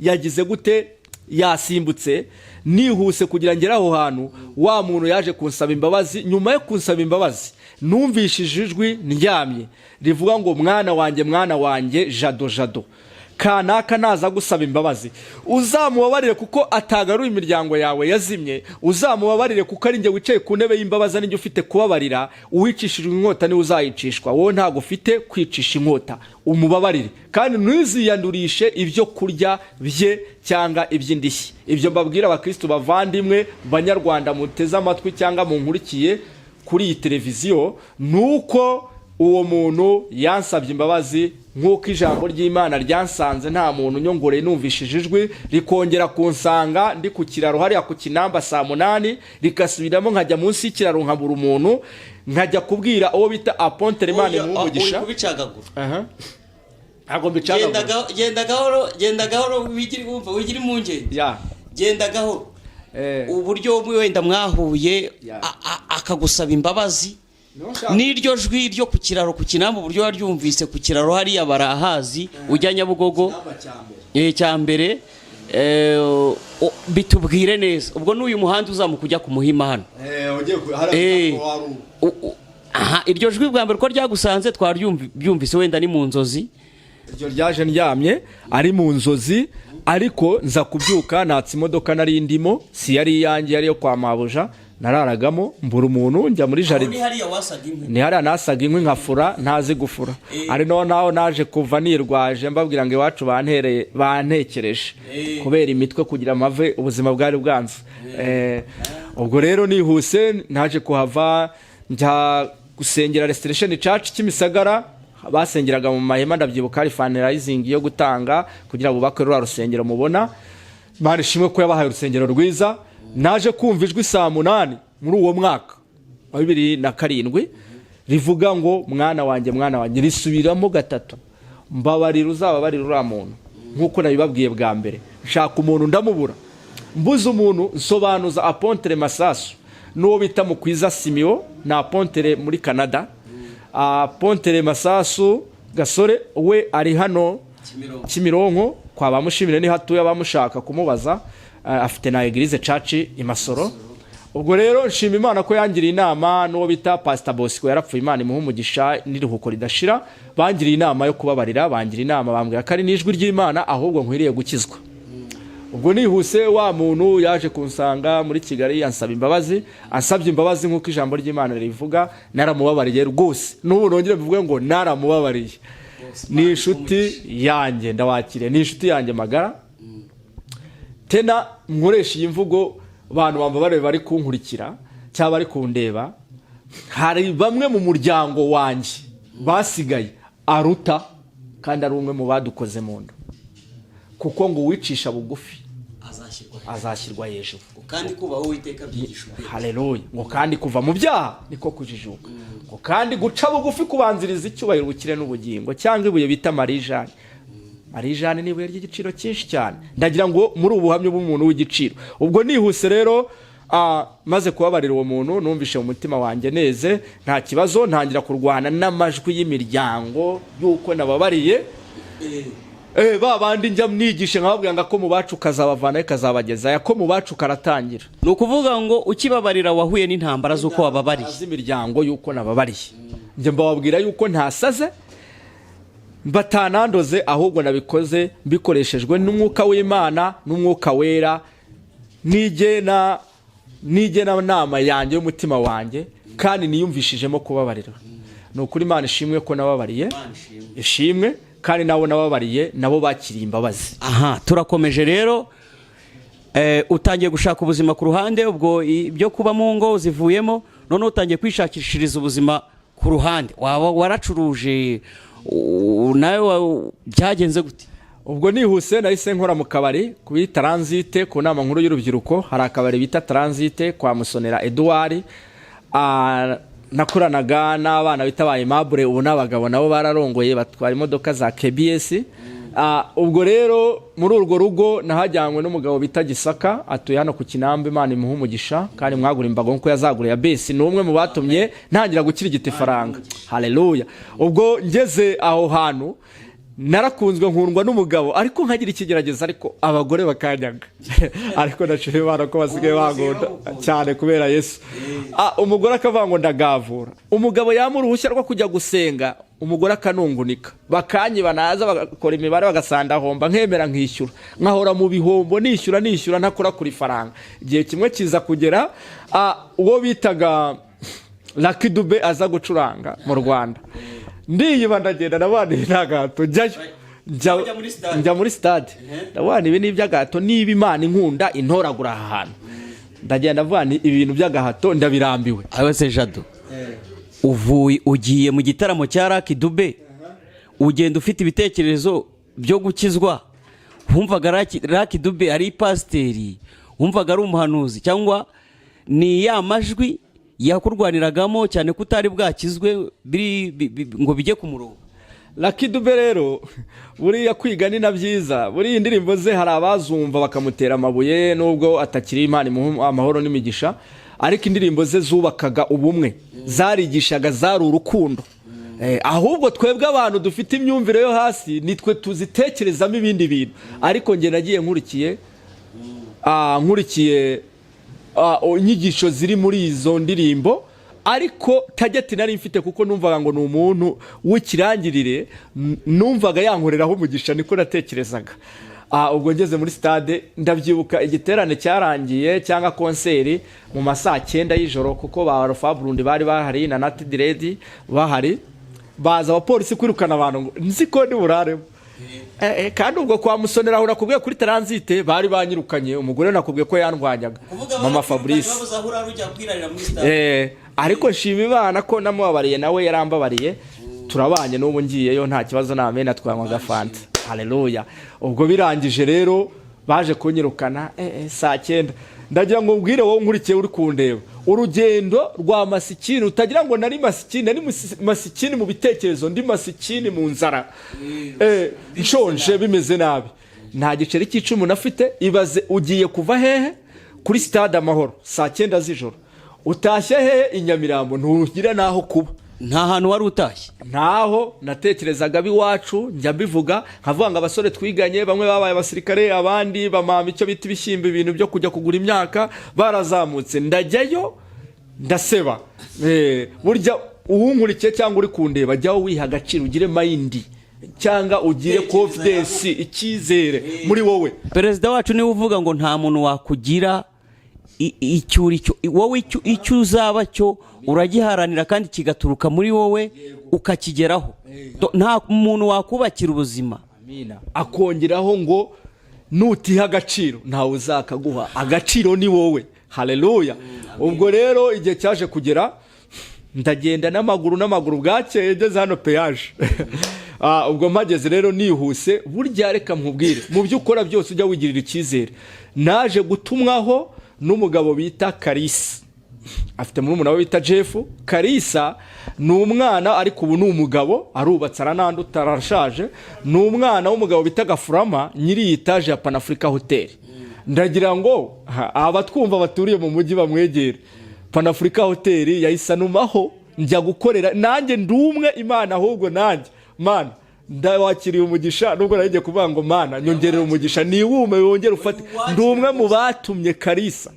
Speaker 1: yagize gute, yasimbutse. Nihuse kugira ngere aho hantu, wa muntu yaje kunsaba imbabazi. Nyuma yo kunsaba imbabazi, numvishije ijwi ndyamye rivuga ngo: "Mwana wanjye, mwana wanjye Jado, Jado, kanaka naza gusaba imbabazi uzamubabarire, kuko atagaruye imiryango yawe yazimye. Uzamubabarire, kuko ari njye wicaye ku ntebe y'imbabazi, ari njye ufite kubabarira. Uwicishijwe inkota niwe uzayicishwa, wowe ntabwo ufite kwicisha inkota. Umubabarire, kandi ntuziyandurishe ibyo kurya bye cyangwa iby'indishyi." Ibyo mbabwira, abakristo bavandimwe, banyarwanda muteze amatwi cyangwa munkurikiye kuri iyi televiziyo, ni uko uwo muntu yansabye imbabazi nk'uko ijambo ry'Imana ryansanze nta muntu unyongoreye, numvishije ijwi rikongera kunsanga ndi ku kiraro hariya ku Kinamba saa 8, rikasubiramo, nkajya munsi y'ikiraro nkabura umuntu, nkajya kubwira uwo bita apôtre, Imana imuhe umugisha.
Speaker 2: Uri kubicagagura.
Speaker 1: Aha. Ntabwo mbicagagura.
Speaker 2: Genda gahoro, genda gahoro, wigire wumva, wigire impungenge. Genda gahoro. Uburyo wenda mwahuye, akagusaba imbabazi, n'iryo jwi ryo ku kiraro ku Kinamba, uburyo waryumvise ku kiraro hariya, barahazi ujya Nyabugogo cya mbere, bitubwire neza. Ubwo n'uyu muhanda uzamuka ujya ku Muhima hano.
Speaker 1: Ugiye hariya
Speaker 2: Aha, iryo jwi bwa mbere uko ryagusanze twaryumvise, wenda ni mu nzozi.
Speaker 1: Iryo ryaje ndyamye, ari mu nzozi, ariko nza kubyuka natse imodoka nari ndimo, si yari iyanjye, yari iyo kwa mabuja nararagamo. Mbura umuntu, njya muri
Speaker 2: Aho ni
Speaker 1: jardin.
Speaker 2: Hariya wasaga inkwi?
Speaker 1: Ni hariya nasaga inkwi, nkafura ntazi gufura. Ari naho naje kuva nirwaje, mbabwira ngo iwacu bantereye, bantekereje kubera imitwe kugira amave, ubuzima bwari bwanze. Ubwo rero nihuse, naje kuhava njya gusengera Restoration Church Kimisagara. Basengeraga mu mahema, ndabyibuka, hari fundraising yo gutanga kugira ngo bubake ruriya rusengero mubona. Imana ishimwe ko yabahaye urusengero rwiza. Naje kumva ijwi saa 8 muri uwo mwaka wa 2007 rivuga ngo: "Mwana wanjye, mwana wanjye," risubiramo gatatu, "mbabarira, uzababarira uriya muntu." Nk'uko nabibabwiye bwa mbere, nshaka umuntu ndamubura. Mbuze umuntu, nsobanuza apôtre Masasu n'uwo bita Mukwiza Simiyo, ni apôtre muri Canada. Apôtre Masasu Gasore we ari hano
Speaker 2: Kimironko.
Speaker 1: Kimironko kwa bamushimire, niho atuye, abamushaka kumubaza. Afite na église church i Masoro. Ubwo rero nshima Imana ko yangiriye inama n'uwo bita Pastor Bosco, yarapfuye, Imana imuha umugisha n'iruhuko ridashira. Bangiriye inama yo kubabarira, bangira inama, bambwira ko ari n'ijwi ry'Imana, ahubwo nkwiriye gukizwa. Ubwo nihuse, wa muntu yaje kunsanga muri Kigali ansaba imbabazi. Ansabye imbabazi nk'uko ijambo ry'Imana rivuga, naramubabariye rwose. N'ubu nongere mbivuge ngo naramubabariye, ni inshuti yanjye, ndawakiriye, ni inshuti yanjye magara. Tena nkoresha iyi mvugo, abantu bambabare bari kunkurikira cyangwa bari kundeba, hari bamwe mu muryango wanjye basigaye aruta, kandi ari umwe mu badukoze mu nda, kuko ngo uwicisha bugufi
Speaker 2: azashyirwa
Speaker 1: azashyirwa hejuru.
Speaker 2: Kandi kubaha Uwiteka byigisha ubwenge.
Speaker 1: Haleluya! Ngo kandi kuva mu byaha niko kujijuka, ngo kandi guca bugufi kubanziriza icyubahiro, ubukire n'ubugingo, cyangwa ibuye bita marijani. Marijani ni ibuye ry'igiciro cyinshi cyane. Ndagira ngo muri ubu buhamya bw'umuntu w'igiciro. Ubwo nihuse rero, maze kubabarira uwo muntu, numvishe mu mutima wanjye neze, nta kibazo. Ntangira kurwana n'amajwi y'imiryango y'uko nababariye. Ba bandi njya mnigishe, nkababwira ngo ko mu bacu kazabavanayo, kazabageza ko mu bacu karatangira.
Speaker 2: Ni ukuvuga ngo ukibabarira wahuye n'intambara z'uko wababariye.
Speaker 1: Z'imiryango y'uko nababariye. Njye mbababwira yuko ntasaze, batanandoze, ahubwo nabikoze bikoreshejwe n'umwuka w'Imana n'umwuka wera nigena nama yanjye y'umutima wanjye, kandi niyumvishijemo kubabarira. Ni ukuri, Imana ishimwe ko nababariye, ishimwe, kandi nabo nababariye nabo bakiriye imbabazi.
Speaker 2: Aha turakomeje rero. Utangiye gushaka ubuzima ku ruhande. Ubwo ibyo kuba mu ngo zivuyemo, noneho utangiye kwishakishiriza ubuzima ku ruhande. Waba waracuruje, nawe byagenze gute?
Speaker 1: Ubwo nihuse, nahise nkora mu kabari kuri Transit, ku nama nkuru y'urubyiruko hari akabari bita Transit kwa Musonera Edouard. Nakoranaga n'abana bita ba Aimable, ubu n'abagabo nabo bararongoye, batwara imodoka za KBS. Ubwo rero muri urwo rugo nahajyanywe n'umugabo bita Gisaka, atuye hano ku Kinamba. Imana imuha umugisha kandi mwagura imbago nk'uko yazaguriye Abesi. Ni umwe mu batumye ntangira gukirigita ifaranga. Haleluya! Ubwo ngeze aho hantu narakunzwe, nkundwa n'umugabo, ariko nkagira ikigeragezo, ariko abagore bakanyaga. Ariko ndashima Imana ko basigaye bankunda cyane kubera Yesu. Umugore akavuga ngo ndagavura, umugabo yampa uruhushya rwo kujya gusenga, umugore akanungunika, bakanyiba, naza bagakora imibare bagasanda homba, nkemera nkishyura, nkahora mu bihombo, nishyura, nishyura, ntakora kuri faranga. Igihe kimwe kiza kugera, uwo bitaga Lucky Dube aza gucuranga mu Rwanda, ndiyiba ndagenda. Nabana ibi nta gahato, njyayo.
Speaker 2: Ujya muri stade?
Speaker 1: Njya muri stade, ndabona ibi ni iby'agahato. Niba Imana inkunda intoragura aha hantu, ndagenda ndavuga nti ibi bintu by'agahato ndabirambiwe.
Speaker 2: Aho se Jado, uvuye ugiye mu gitaramo cya Lucky Dube, ugenda ufite ibitekerezo byo gukizwa? Wumvaga Lucky Dube ari pasiteri, wumvaga ari umuhanuzi, cyangwa ni ya majwi yakurwaniragamo cyane ko utari bwakizwe biri ngo bijye ku murongo?
Speaker 1: Lucky Dube rero, buriya kwiga ni na byiza. Buriya indirimbo ze hari abazumva bakamutera amabuye, nubwo atakiri, Imana imuha amahoro n'imigisha, ariko indirimbo ze zubakaga ubumwe, zarigishaga, zari urukundo. Ahubwo twebwe abantu dufite imyumvire yo hasi nitwe tuzitekerezamo ibindi bintu. Ariko njye nagiye nkurikiye inyigisho ziri muri izo ndirimbo. Ariko target nari mfite, kuko numvaga ngo ni umuntu w'ikirangirire, numvaga yankoreraho umugisha, niko natekerezaga. Ubwo ngeze muri stade, ndabyibuka igiterane cyarangiye cyangwa concert mu ma saa 9 y'ijoro, kuko ba Alpha Burundi bari bahari na Nati Diredi bahari, baza abapolisi kwirukana abantu ngo nzi ko ndi buraremo. Kandi ubwo kwa Musonera aho nakubwiye kuri transit bari banyirukanye, umugore nakubwiye ko yandwanyaga, mama Fabrice. Ariko nshima Imana ko namubabariye, nawe yarambabariye, turabanye n'ubu ngiyeyo nta kibazo, namena twanywa agafanta. Haleluya! Ubwo birangije rero baje kunyirukana saa 9. Ndagira ngo ubwire wowe nkurikiye uri kundeba urugendo rwa masikini, utagira ngo nari masikini, nari masikini mu bitekerezo, ndi masikini mu nzara, nshonje, bimeze nabi, nta giceri cy'icumi nafite. Ibaze ugiye kuva hehe kuri Stade Amahoro saa 9 z'ijoro, utashye hehe? I Nyamirambo, ntugira n'aho kuba.
Speaker 2: Nta hantu wari utashye?
Speaker 1: Ntaho. Natekerezaga ab'iwacu, njya mbivuga nkavuga ngo abasore twiganye bamwe babaye abasirikare, abandi bamama icyo bita ibishyimbo, ibintu byo kujya kugura imyaka, barazamutse, ndajyayo ndaseba. Burya uwunkurikiye cyangwa uri kundeba, jyaho wiha agaciro, ugire mind cyangwa ugire confidence, icyizere muri wowe.
Speaker 2: Perezida wacu niwe uvuga ngo nta muntu wakugira icyo uri cyo. Wowe icyo uzaba cyo uragiharanira kandi kigaturuka muri wowe, ukakigeraho. Nta muntu wakubakira ubuzima.
Speaker 1: Amina. Akongeraho ngo nutiha agaciro ntawe uzakaguha, agaciro ni wowe. Haleluya! Ubwo rero igihe cyaje kugera ndagenda n'amaguru, n'amaguru, bwakeye ngeze hano péage. Ubwo mpageze rero nihuse, burya reka nkubwire, mu byo ukora byose ujya wigirira icyizere. Naje gutumwaho n'umugabo bita Karisa, afite murumuna we bita Jeff. Karisa ni umwana, ariko ubu ni umugabo, arubatse, arananduta, arashaje. Ni umwana w'umugabo bita Gafurama, nyiri iyi etaje ya Panafurika Hoteli. Ndagira ngo abatwumva baturiye mu mujyi bamwegere. Panafurika Hoteli yahise anumaho njya gukorera. Nanjye ndi umwe Imana, ahubwo nanjye Mana ndawakiriye umugisha, nubwo nari ngiye kuvuga ngo Mana nyongerera umugisha, niwume wongere ufate. Ndi umwe mu batumye Karisa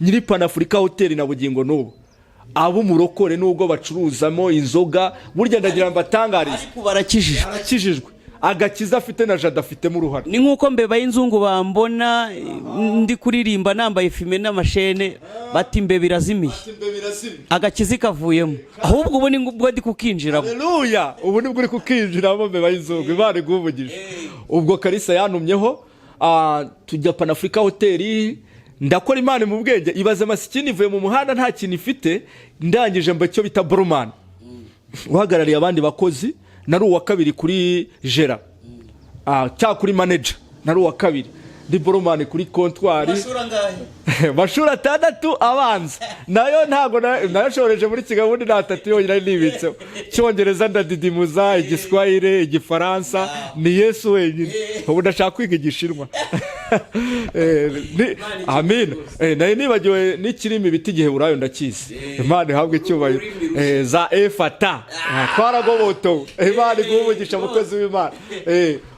Speaker 1: nyiri Panafurika Hoteli na bugingo n'ubu abo umurokore, nubwo bacuruzamo inzoga. Burya ndagira ngo mbatangarize,
Speaker 2: ariko barakijijwe.
Speaker 1: Arakijijwe, agakiza afite na Jado afitemo uruhare.
Speaker 2: Ni nk'uko mbeba y'inzungu bambona ndi kuririmba nambaye fumé n'amashene, bati imbeba irazimiye, agakiza kavuyemo. Ahubwo ubu ni bwo ndi kukinjiramo.
Speaker 1: Haleluya! Ubu nibwo uri kukinjiramo, mbeba y'inzungu. Imana iguhe umugisha. Ubwo Karisa yantumyeho, tujya Panafurika Hoteli, ndakora. Imana mu bwenge, ibaze masikini ivuye mu muhanda nta kintu ifite, ndangije mba icyo bita barman, uhagarariye abandi bakozi. Nari uwa kabiri kuri gérant, cyangwa kuri manager nari uwa kabiri. Ndi barman kuri comptoir. Mashuri 6 abanza nayo ntabwo nayashoreje muri Kigali. Ubundi ni atatu yonyine nari nibitseho. Icyongereza ndadidimuza, Igiswahili, Igifaransa, ni Yesu wenyine. Ubu ndashaka kwiga Igishinwa. Amin. Nari nibagiwe n'ikirimi bita Igiheburayo, ndakizi. Imana ihabwe icyubahiro. Za efata twaragobotowe. Imana iguhe umugisha, mukozi w'Imana.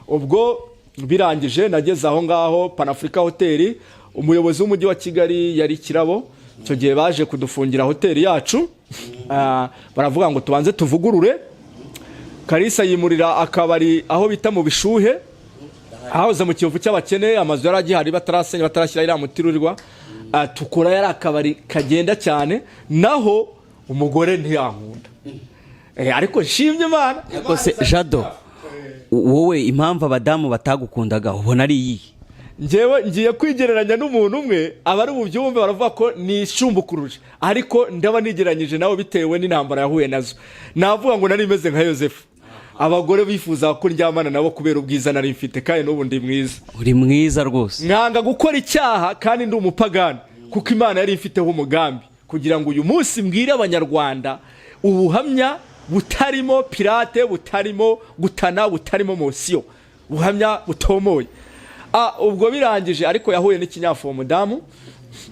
Speaker 1: Ubwo birangije nageze aho ngaho Panafurika Hoteli, umuyobozi w'umujyi wa Kigali yari Kirabo icyo gihe. Baje kudufungira hoteli yacu, baravuga ngo tubanze tuvugurure. Kalisa yimurira akabari aho bita mu Bishuhe, ahahoze mu Kiyovu cy'abakene, amazu yari agihari batarasenya, batarashyira iriya mutirirwa. Tukora, yari akabari kagenda cyane. Naho umugore ntiyankunda. Ariko nshimye Imana.
Speaker 2: Ariko se Jado, wowe impamvu abadamu batagukundaga ubona ari iyihe?
Speaker 1: Njyewe ngiye kwigereranya n'umuntu umwe, abari bubyumve baravuga ko nishumbukuruje, ariko ndaba nigereranyije nawe bitewe n'intambara yahuye nazo. Navuga ngo nari meze nka Yosefu. Abagore bifuza ko ndyamana nabo kubera ubwiza nari mfite, kandi n'ubu ndi mwiza.
Speaker 2: Uri mwiza rwose.
Speaker 1: Nkanga gukora icyaha kandi ndi umupagani, kuko Imana yari ifiteho umugambi kugira ngo uyu munsi mbwire Abanyarwanda ubuhamya butarimo pirate, butarimo gutana, butarimo mosiyo, buhamya butomoye. Ubwo birangije, ariko yahuye n'ikinyafu uwo mudamu.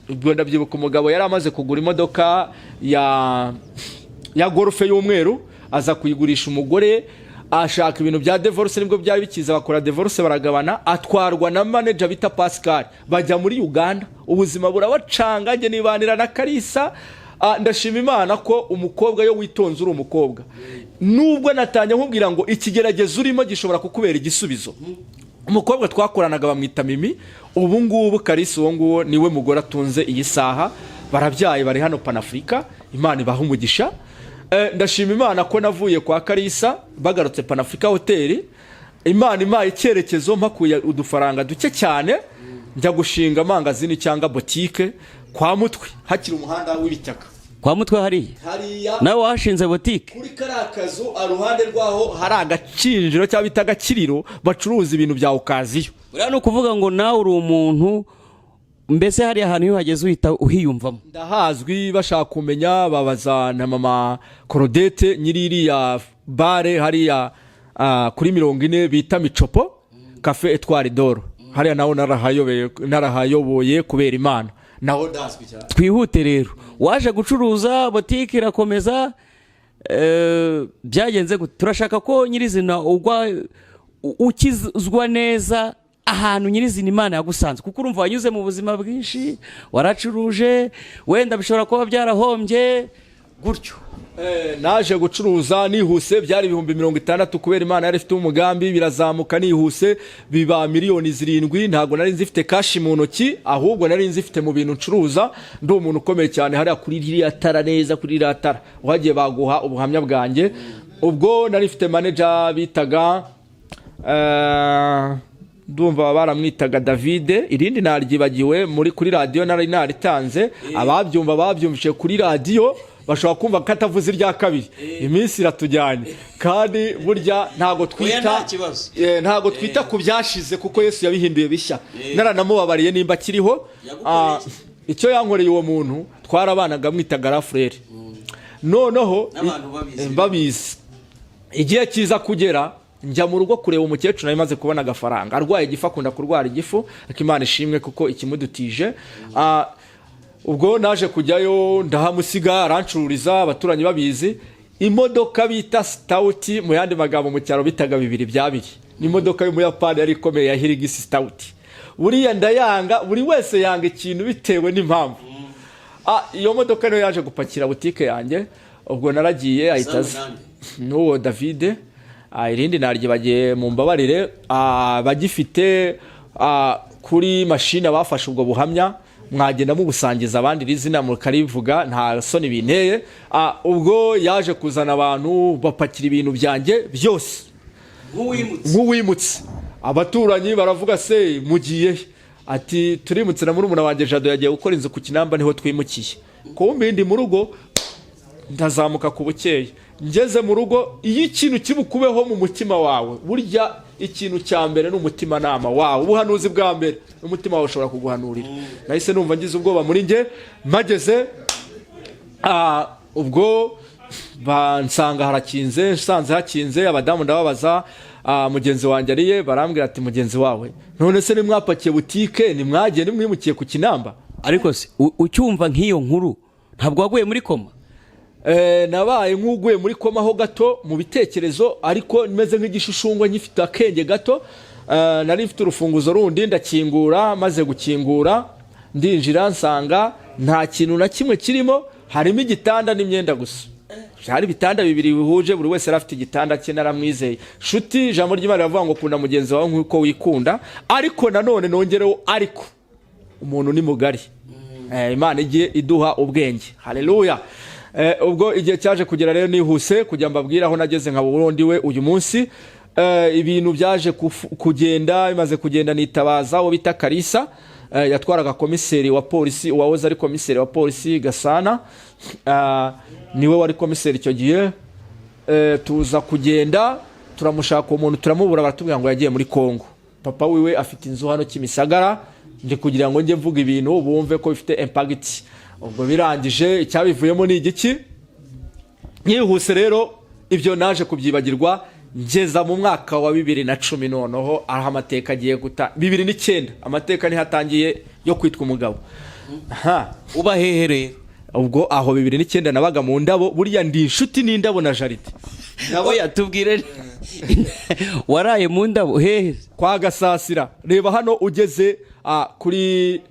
Speaker 1: Ubwo ndabyibuka, umugabo yari amaze kugura imodoka ya Golf y'umweru, aza kuyigurisha umugore, ashaka ibintu bya divorce, nibwo byari bikiza. Bakora divorce, baragabana, atwarwa na manager bita Pascal, bajya muri Uganda, ubuzima burabacanga. Njye nibanira na Kalisa. Ndashima Imana ko umukobwa yo witonze uri umukobwa, nubwo natanye nkubwira ngo ikigeragezo urimo gishobora kukubera igisubizo. Umukobwa twakoranaga bamwita Mimi. Ubu ngubu Kalisa uwo nguwo niwe mugore atunze iyi saha, barabyaye, bari hano Panafurika. Imana ibaha umugisha. Ndashima Imana ko navuye kwa Kalisa, bagarutse Panafurika Hoteli, Imana impaye icyerekezo, mpakuye udufaranga duke cyane, njya gushinga amangazini cyangwa botike kwa Mutwe, hakiri umuhanda w'ibitaka.
Speaker 2: Kwa Mutwe hariya?
Speaker 1: Hariya.
Speaker 2: Nawe washinze botike?
Speaker 1: Kuri kariya kazu, iruhande rwaho hari agacinjiro cyangwa bita agakiriro, bacuruza ibintu bya occasion.
Speaker 2: Buriya ni ukuvuga ngo nawe uri umuntu mbese hariya hantu iyo uhageze uhita uhiyumvamo.
Speaker 1: Ndahazwi. Bashaka kumenya babaza na mama Korodete, nyiri iriya bare hariya, kuri 40, bita Micopo Cafe Etwari Doro. Hariya naho narahayoboye kubera Imana, naho ndazwi cyane.
Speaker 2: Twihute rero, waje gucuruza, botike irakomeza, byagenze gute? Turashaka ko nyirizina ugwa ukizwa neza, ahantu nyirizina Imana yagusanze, kuko urumva wanyuze mu buzima bwinshi, waracuruje, wenda bishobora kuba byarahombye gutyo.
Speaker 1: Naje gucuruza nihuse, byari 60,000. Kubera Imana yari ifite umugambi, birazamuka nihuse biba miliyoni 7. Ntabwo nari nzifite cash mu ntoki, ahubwo nari nzifite mu bintu ncuruza. Ndi umuntu ukomeye cyane hariya kuri ririya tara, neza kuri ririya tara uhagiye baguha ubuhamya bwanjye. Ubwo nari mfite manager bitaga, ndumva baramwitaga Davide, irindi naryibagiwe. Muri kuri radiyo nari naritanze, ababyumva babyumvise kuri radiyo bashobora kumva ko atavuze irya kabiri. Iminsi iratujyanye, kandi burya ntabwo twita
Speaker 2: nta kibazo.
Speaker 1: Ntabwo twita ku byashize, kuko Yesu yabihinduye bishya. Naranamubabariye nimba akiriho.
Speaker 2: Yagukoreye iki?
Speaker 1: Icyo yankoreye uwo muntu, twarabanaga, mwitaga rafurere, noneho
Speaker 2: N'abantu babizi.
Speaker 1: Babizi. Igihe kiza kugera njya mu rugo kureba umukecuru, nari maze kubona agafaranga, arwaye igifu, akunda kurwara igifu, ariko Imana ishimwe kuko ikimudutije. Ubwo naje kujyayo ndahamusiga, arancururiza, abaturanyi babizi. Imodoka bita Stout, mu yandi magambo mu cyaro bitaga bibiri bya biri, ni imodoka y'Umuyapani yari ikomeye ya Hilux Stout. Buriya ndayanga, buri wese yanga ikintu bitewe n'impamvu. Iyo modoka niyo yaje gupakira butike yanjye. Ubwo naragiye, ahita aza n'uwo Davide. Irindi naryibagiye, mu mbabarire. Bagifite kuri mashine bafashe ubwo buhamya, mwagenda mubusangiza abandi, iri zina mukarivuga, nta soni binteye. Ubwo yaje kuzana abantu bapakira ibintu byanjye byose.
Speaker 2: Nk'uwimutse.
Speaker 1: Nk'uwimutse. Abaturanyi baravuga: "Se mugiye he?" Ati: "Turimutse na murumuna wanjye Jado, yagiye gukora inzu ku Kinamba, niho twimukiye." Kumbe ndi mu rugo, ndazamuka ku bukeye, ngeze mu rugo, iyo ikintu kibukubeho mu mutima wawe burya Ikintu cya mbere ni umutimanama wawe. Ubuhanuzi bwa mbere, umutima wawe ushobora kuguhanurira. Nahise numva ngize ubwoba muri njye. Mpageze, ubwo bansanga harakinze. Nsanze hakinze, abadamu ndababaza, "Mugenzi wanjye ariye?" Barambwira ati: "Mugenzi wawe? None se nimwapakiye butike, nimwagiye, nimwimukiye ku Kinamba?"
Speaker 2: Ariko se ucyumva nk'iyo nkuru, ntabwo waguye muri koma?
Speaker 1: Nabaye nk'uguye muri koma ho gato mu bitekerezo, ariko meze nk'igishushungwa, nkifite akenge gato. Nari mfite urufunguzo rundi, ndakingura. Maze gukingura ndinjira, nsanga nta kintu na kimwe kirimo, harimo igitanda n'imyenda gusa. Hari ibitanda bibiri bihuje, buri wese yari afite igitanda cye. Naramwizeye shuti. Ijambo ry'Imana riravuga ngo kunda mugenzi wawe nk'uko wikunda. Ariko nanone nongereho, ariko umuntu ni mugari. Imana igiye iduha ubwenge, haleluya. Ubwo igihe cyaje kugera rero, nihuse kugira mbabwire aho nageze nka Burundi we uyu munsi. Ibintu byaje kugenda, bimaze kugenda nitabaza uwo bita Karisa. Yatwaraga komiseri wa polisi, uwahoze ari komiseri wa polisi Gasana. Niwe wari komiseri icyo gihe. Tuza kugenda turamushaka uwo muntu, turamubura, baratubwira ngo yagiye muri Kongo. Papa wiwe afite inzu hano Kimisagara. Ndi kugira ngo njye mvuga ibintu bumve ko bifite impact. Ubwo birangije, icyabivuyemo ni igiki? Nkihuse rero, ibyo naje kubyibagirwa ngeza mu mwaka wa 2010. Noneho aho amateka agiye guta, 2009, amateka niho atangiye yo kwitwa umugabo. Ha.
Speaker 2: Uba hehe rero?
Speaker 1: Ubwo aho 2009 nabaga mu ndabo. Burya ndi inshuti n'indabo na jardin.
Speaker 2: Oya, tubwire, waraye mu ndabo hehe?
Speaker 1: Kwa Gasasira. Reba hano ugeze kuri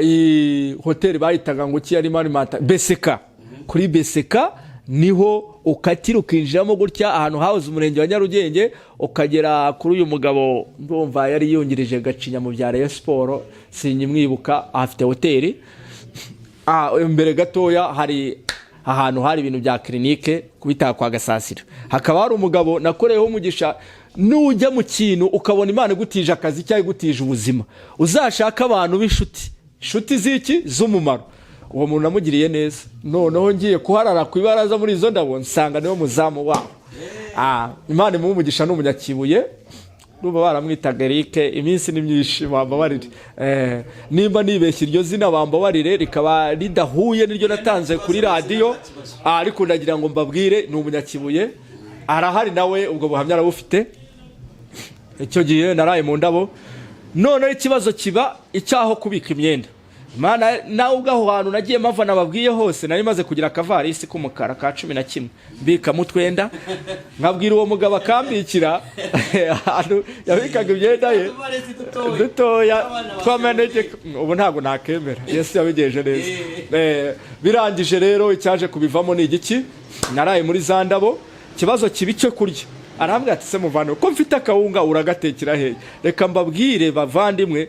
Speaker 1: iyi hoteli bayitaga ngo ki yari Marimata Beseka. Kuri Beseka niho ukatira ukinjiramo gutya, ahantu hahoze umurenge wa Nyarugenge, ukagera kuri uyu mugabo, ndumva yari yungirije Gacinya mu bya Rayon Sport, sinyimwibuka, afite hoteli. Imbere gatoya hari ahantu hari ibintu bya clinique kubita kwa Gasasira. Hakaba hari umugabo nakoreyeho umugisha. Nujya mu kintu ukabona Imana igutije akazi cyangwa igutije ubuzima, uzashaka abantu b'inshuti, inshuti z'iki z'umumaro. Uwo muntu namugiriye neza. Noneho ngiye kuharara ku ibaraza muri izo ndabo, nsanga niwe muzamu wabo. Imana imuha umugisha, ni umunyakibuye, ndumva baramwitaga Eric. Iminsi ni myinshi, bambabarire. Nimba nibeshye iryo zina bambabarire, rikaba ridahuye n'iryo natanze kuri radiyo. Ariko ndagira ngo mbabwire, ni umunyakibuye, arahari nawe, ubwo buhamya arabufite. Icyo gihe naraye mu ndabo. Noneho ikibazo kiba icyaho kubika imyenda. Imana nawe ubwo aho hantu nagiye mpava nababwiye hose, nari maze kugira akavarisi k'umukara ka 11, mbikamo utwenda, nkabwira uwo mugabo akambikira ahantu yabikaga imyenda ye dutoya tw'amanegeka. Ubu ntabwo nakemera, Yesu yabigenje neza. Birangije rero, icyaje kubivamo ni igiki? Naraye muri za ndabo, ikibazo kiba icyo kurya. Arambwira ati: "Se muvane ko mfite akawunga, uragatekera hehe?" Reka mbabwire bavandimwe,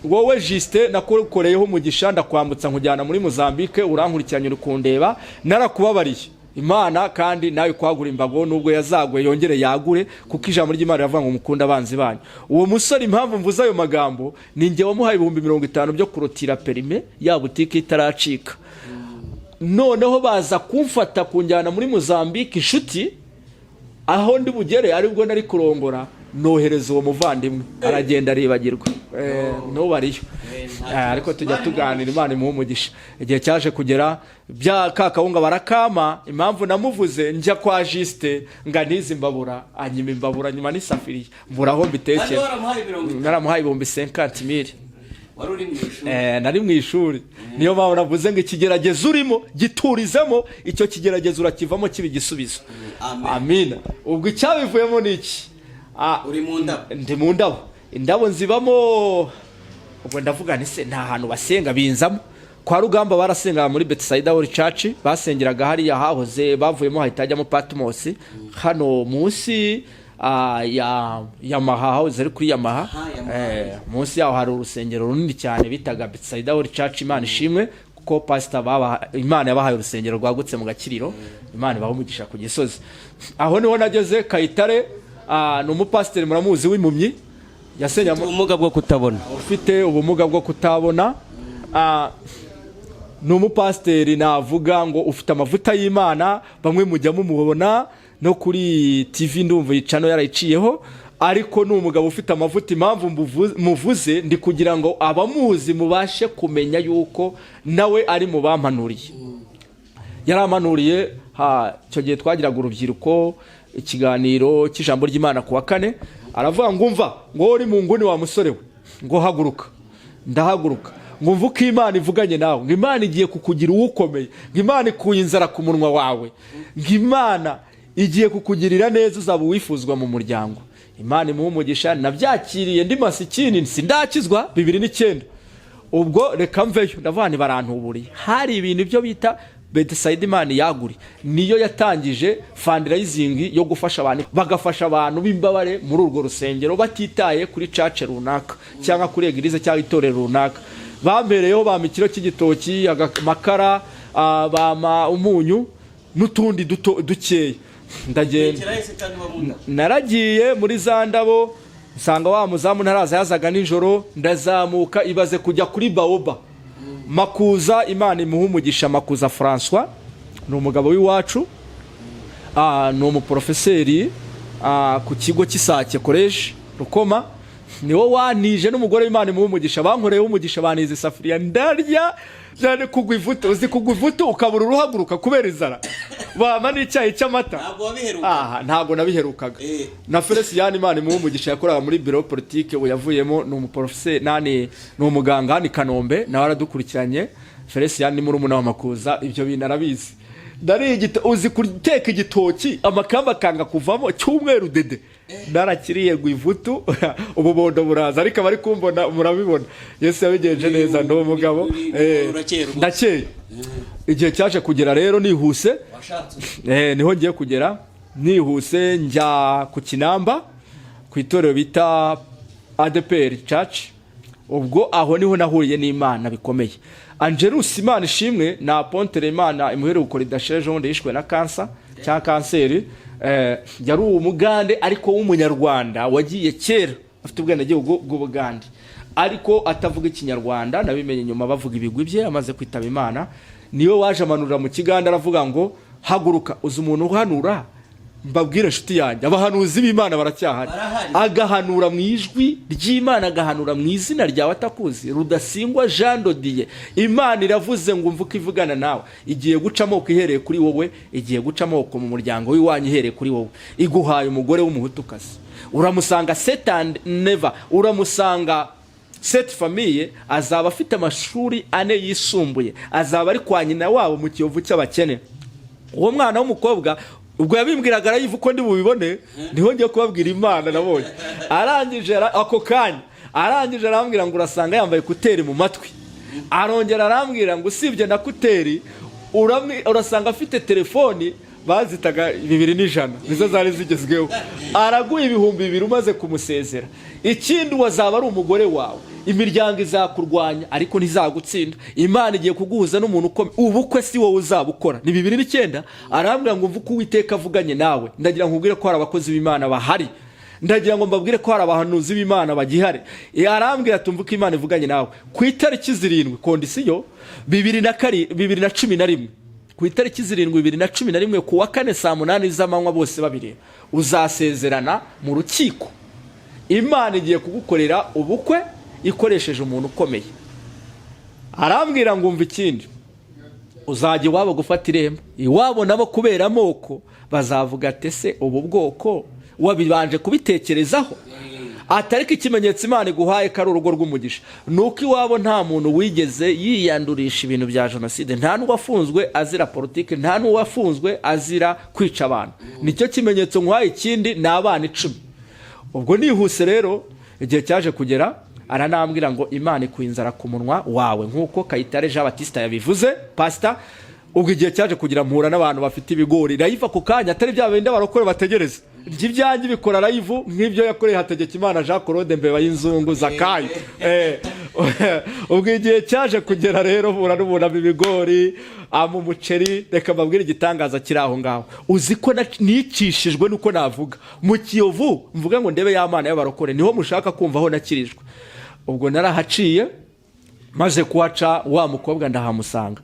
Speaker 1: wowe Justin nakukoreyeho umugisha, ndakwambutsa nkujyana muri Mozambique, urankurikiranye, uri kundeba, narakubabariye. Imana kandi nawe kwagura imbago, nubwo yazaguye yongere yagure, kuko ijambo ry'Imana riravuga ngo mukunde abanzi banyu. Uwo musore, impamvu mvuze ayo magambo, ni njye wamuhaye 50,000 byo kurotira permis ya butike itaracika. Noneho baza kumfata kunjyana muri Mozambique, inshuti aho ndi bugere aribwo nari kurongora, nohereza uwo muvandimwe, aragenda aribagirwa. N'ubu ariyo. Ariko tujya tuganira, Imana imuha umugisha. Igihe cyaje kugera, bya ka kawunga barakama. Impamvu namuvuze, njya kwa Justin nganiza imbabura, anyima imbabura, nyuma n'isafiriya, mbura aho mbitekera.
Speaker 2: Waramuhaye 50?
Speaker 1: Naramuhaye 50,000.
Speaker 2: Wari uri mu ishuri?
Speaker 1: Nari mu ishuri. Niyo mpamvu navuze ngo ikigeragezo urimo giturizemo, icyo kigeragezo urakivamo kiba igisubizo.
Speaker 2: Amen.
Speaker 1: Amina. Ubwo icyabivuyemo ni iki?
Speaker 2: Uri mu ndabo?
Speaker 1: Ndi mu ndabo, indabo nzibamo. Ubwo ndavuga nti: "Se nta hantu basenga?" Binzamo kwa Rugamba, barasengaga muri Bethsaida Holy Church, basengeraga hariya hahoze bavuyemo hahita hajyamo Patmos, hano munsi ya Yamaha, hahoze ari kuri Yamaha.
Speaker 2: Aha, Yamaha.
Speaker 1: Munsi yaho hari urusengero runini cyane bitaga Bethsaida Holy Church. Imana ishimwe kuko pastor baba Imana yabahaye urusengero rwagutse mu Gakiriro. Imana ibaha umugisha ku Gisozi. Aho niho nageze. Kayitare, ni umupasiteri muramuzi w'impumyi yasenyamo.
Speaker 2: Ubumuga bwo kutabona.
Speaker 1: Ufite ubumuga bwo kutabona. Ni umupasiteri navuga ngo ufite amavuta y'Imana, bamwe mujya mumubona no kuri TV, ndumva yicano yarayiciyeho. Ariko ni umugabo ufite amavuta. Impamvu muvuze ndi kugira ngo abamuzi mubashe kumenya yuko nawe ari mu bampanuriye. Yaramanuriye ha icyo gihe twagiraga urubyiruko ikiganiro cy'ijambo ry'Imana ku wa kane. Aravuga ngo: "Umva," ngo, "uri mu nguni wa musore we," ngo, "haguruka." Ndahaguruka. Ngo: "Umva uko Imana ivuganye nawe," ngo, "Imana igiye kukugira uwukomeye," ngo, "Imana ikuye inzara ku munwa wawe," ngo, "Imana igiye kukugirira neza, uzaba uwifuzwa mu muryango." Imana imuha umugisha. Nabyakiriye ndi masikini, sindakizwa, 2009. Ubwo reka mveyo, ndavuga nti barantuburiye. Hari ibintu byo bita Betesayida. Imana yaguri niyo yatangije fundraising yo gufasha abantu, bagafasha abantu b'imbabare muri urwo rusengero batitaye kuri church runaka cyangwa kuri église cyangwa itorero runaka. Bampereyeho, bampa ikiro cy'igitoki, amakara, bampa umunyu n'utundi duto dukeya, ndagenda. Naragiye muri za ndabo, nsanga wa muzamu ntaraza, yazaga nijoro. Ndazamuka, ibaze kujya kuri Baoba. Makuza, Imana imuha umugisha, Makuza Francois ni umugabo w'iwacu. Ni umuporofeseri ku kigo cy'Isake College Rukoma. Niwo wanije n'umugore w'Imana imuha umugisha. Bankoreyeho umugisha, banize isafuriya, ndarya cyane kugwa ivutu. Uzi kugwa ivutu ukabura uruhaguruka kubera inzara? Bampa n'icyayi cy'amata.
Speaker 2: Ntabwo wabiheruka?
Speaker 1: Aha ntabwo nabiherukaga. Na Felicien, Imana imuha umugisha, yakoraga muri bureau politique, ubu yavuyemo, ni umuporofeseri nani, ni umuganga hano i Kanombe, nawe aradukurikiranye. Felicien ni murumuna wa Makuza, ibyo bintu arabizi. Ndariye uzi guteka igitoki amakamba akanga kuvamo cy'umweru dede? Narakiriye ngo ivutu, ububondo buraza. Ariko abari kumbona murabibona, Yesu yabigenje neza, ndi umugabo.
Speaker 2: Urakeye rwose.
Speaker 1: Ndakeye. Igihe cyaje kugera rero, nihuse,
Speaker 2: Washatse?
Speaker 1: Niho ngiye kugera. Nihuse, njya ku Kinamba ku itorero bita ADEPR Church. Ubwo aho niho nahuriye n'Imana bikomeye. Angelus, Imana ishimwe, na apôtre, Imana imuheruko ridashira, ejo bundi yishwe na kansa cyangwa kanseri. Yari umugande ariko w'umunyarwanda wagiye kera, afite ubwenegihugu bw'Ubugande ariko atavuga Ikinyarwanda. Nabimenye nyuma bavuga ibigwi bye amaze kwitaba Imana. Niwe waje amanurira mu Kiganda, aravuga ngo: "Haguruka." Uzi umuntu uhanura? Mbabwire inshuti yanjye, abahanuzi b'Imana baracyahari.
Speaker 2: Barahari.
Speaker 1: Agahanura mu ijwi ry'Imana, agahanura mu izina ryawe atakuzi. Rudasingwa Jean Dodiye, Imana iravuze ngo: "Umva uko ivugana nawe. Igiye guca amoko ihereye kuri wowe, igiye guca amoko mu muryango w'iwanyu ihereye kuri wowe. Iguhaye umugore w'Umuhutukazi, uramusanga setand neva, uramusanga cette famille, azaba afite amashuri 4 yisumbuye, azaba ari kwa nyina wabo mu Kiyovu cy'abakene." Uwo mwana w'umukobwa ubwo yabimbwiraga arayiva uko ndi bubibone, niho ngiye kubabwira Imana nabonye. Arangije ako kanya arangije arambwira ngo: "Urasanga yambaye écouteurs mu matwi." Arongera arambwira ngo: "Usibye na écouteurs, urasanga afite telefoni." Bazitaga 1,200, nizo zari zigezweho. Araguha 2000 umaze kumusezera. Ikindi, wazaba ari umugore wawe. Imiryango izakurwanya ariko ntizagutsinda. Imana igiye kuguhuza n'umuntu ukomeye. Ubukwe si wowe uzabukora. Ni 2009. Arambwira ngo: "Mvuke uko Uwiteka avuganye nawe." Ndagira ngo nkubwire ko hari abakozi b'Imana bahari. Ndagira ngo mbabwire ko hari abahanuzi b'Imana bagihari. Arambwira ati: "Umva uko Imana ivuganye nawe. Ku itariki 7, condition, 2011, ku itariki 7 2011, ku wa kane, saa 8 z'amanywa, bose babireba, uzasezerana mu rukiko. Imana igiye kugukorera ubukwe ikoresheje umuntu ukomeye." Arambwira ngo: "Umva ikindi, uzajya iwabo gufata irembo. Iwabo nabo kubera amoko bazavuga ati: 'Ese ubu bwoko wabibanje kubitekerezaho?' Atari ikimenyetso Imana iguhaye ko ari urugo rw'umugisha ni uko iwabo nta muntu wigeze yiyandurisha ibintu bya jenoside, nta n'uwafunzwe azira politiki, nta n'uwafunzwe azira kwica abantu. Nicyo kimenyetso nkuhaye. Ikindi ni abana 10." Ubwo nihuse rero, igihe cyaje kugera, aranambwira ngo: "Imana ikuye inzara ku munwa wawe," nk'uko Kayitare Jean Batista yabivuze, pasita. Ubwo igihe cyaje kugira, mpura n'abantu bafite ibigori live ako kanya, atari bya bindi abarokore bategereza. Njye ibyanjye bikora live, nk'ibyo yakoreye Hategekimana Jean Claude, mbeba y'inzungu Zakayo. Ubwo igihe cyaje kugera rero, mpura n'umuntu ibigori, ama umuceri. Reka mbabwire igitangaza kiri aho ngaho. Uzi ko nicishijwe nuko navuga mu Kiyovu, mvuga ngo ndebe ya Mana y'abarokore, niho mushaka kumva aho nakirijwe. Ubwo narahaciye, maze kuhaca, wa mukobwa ndahamusanga.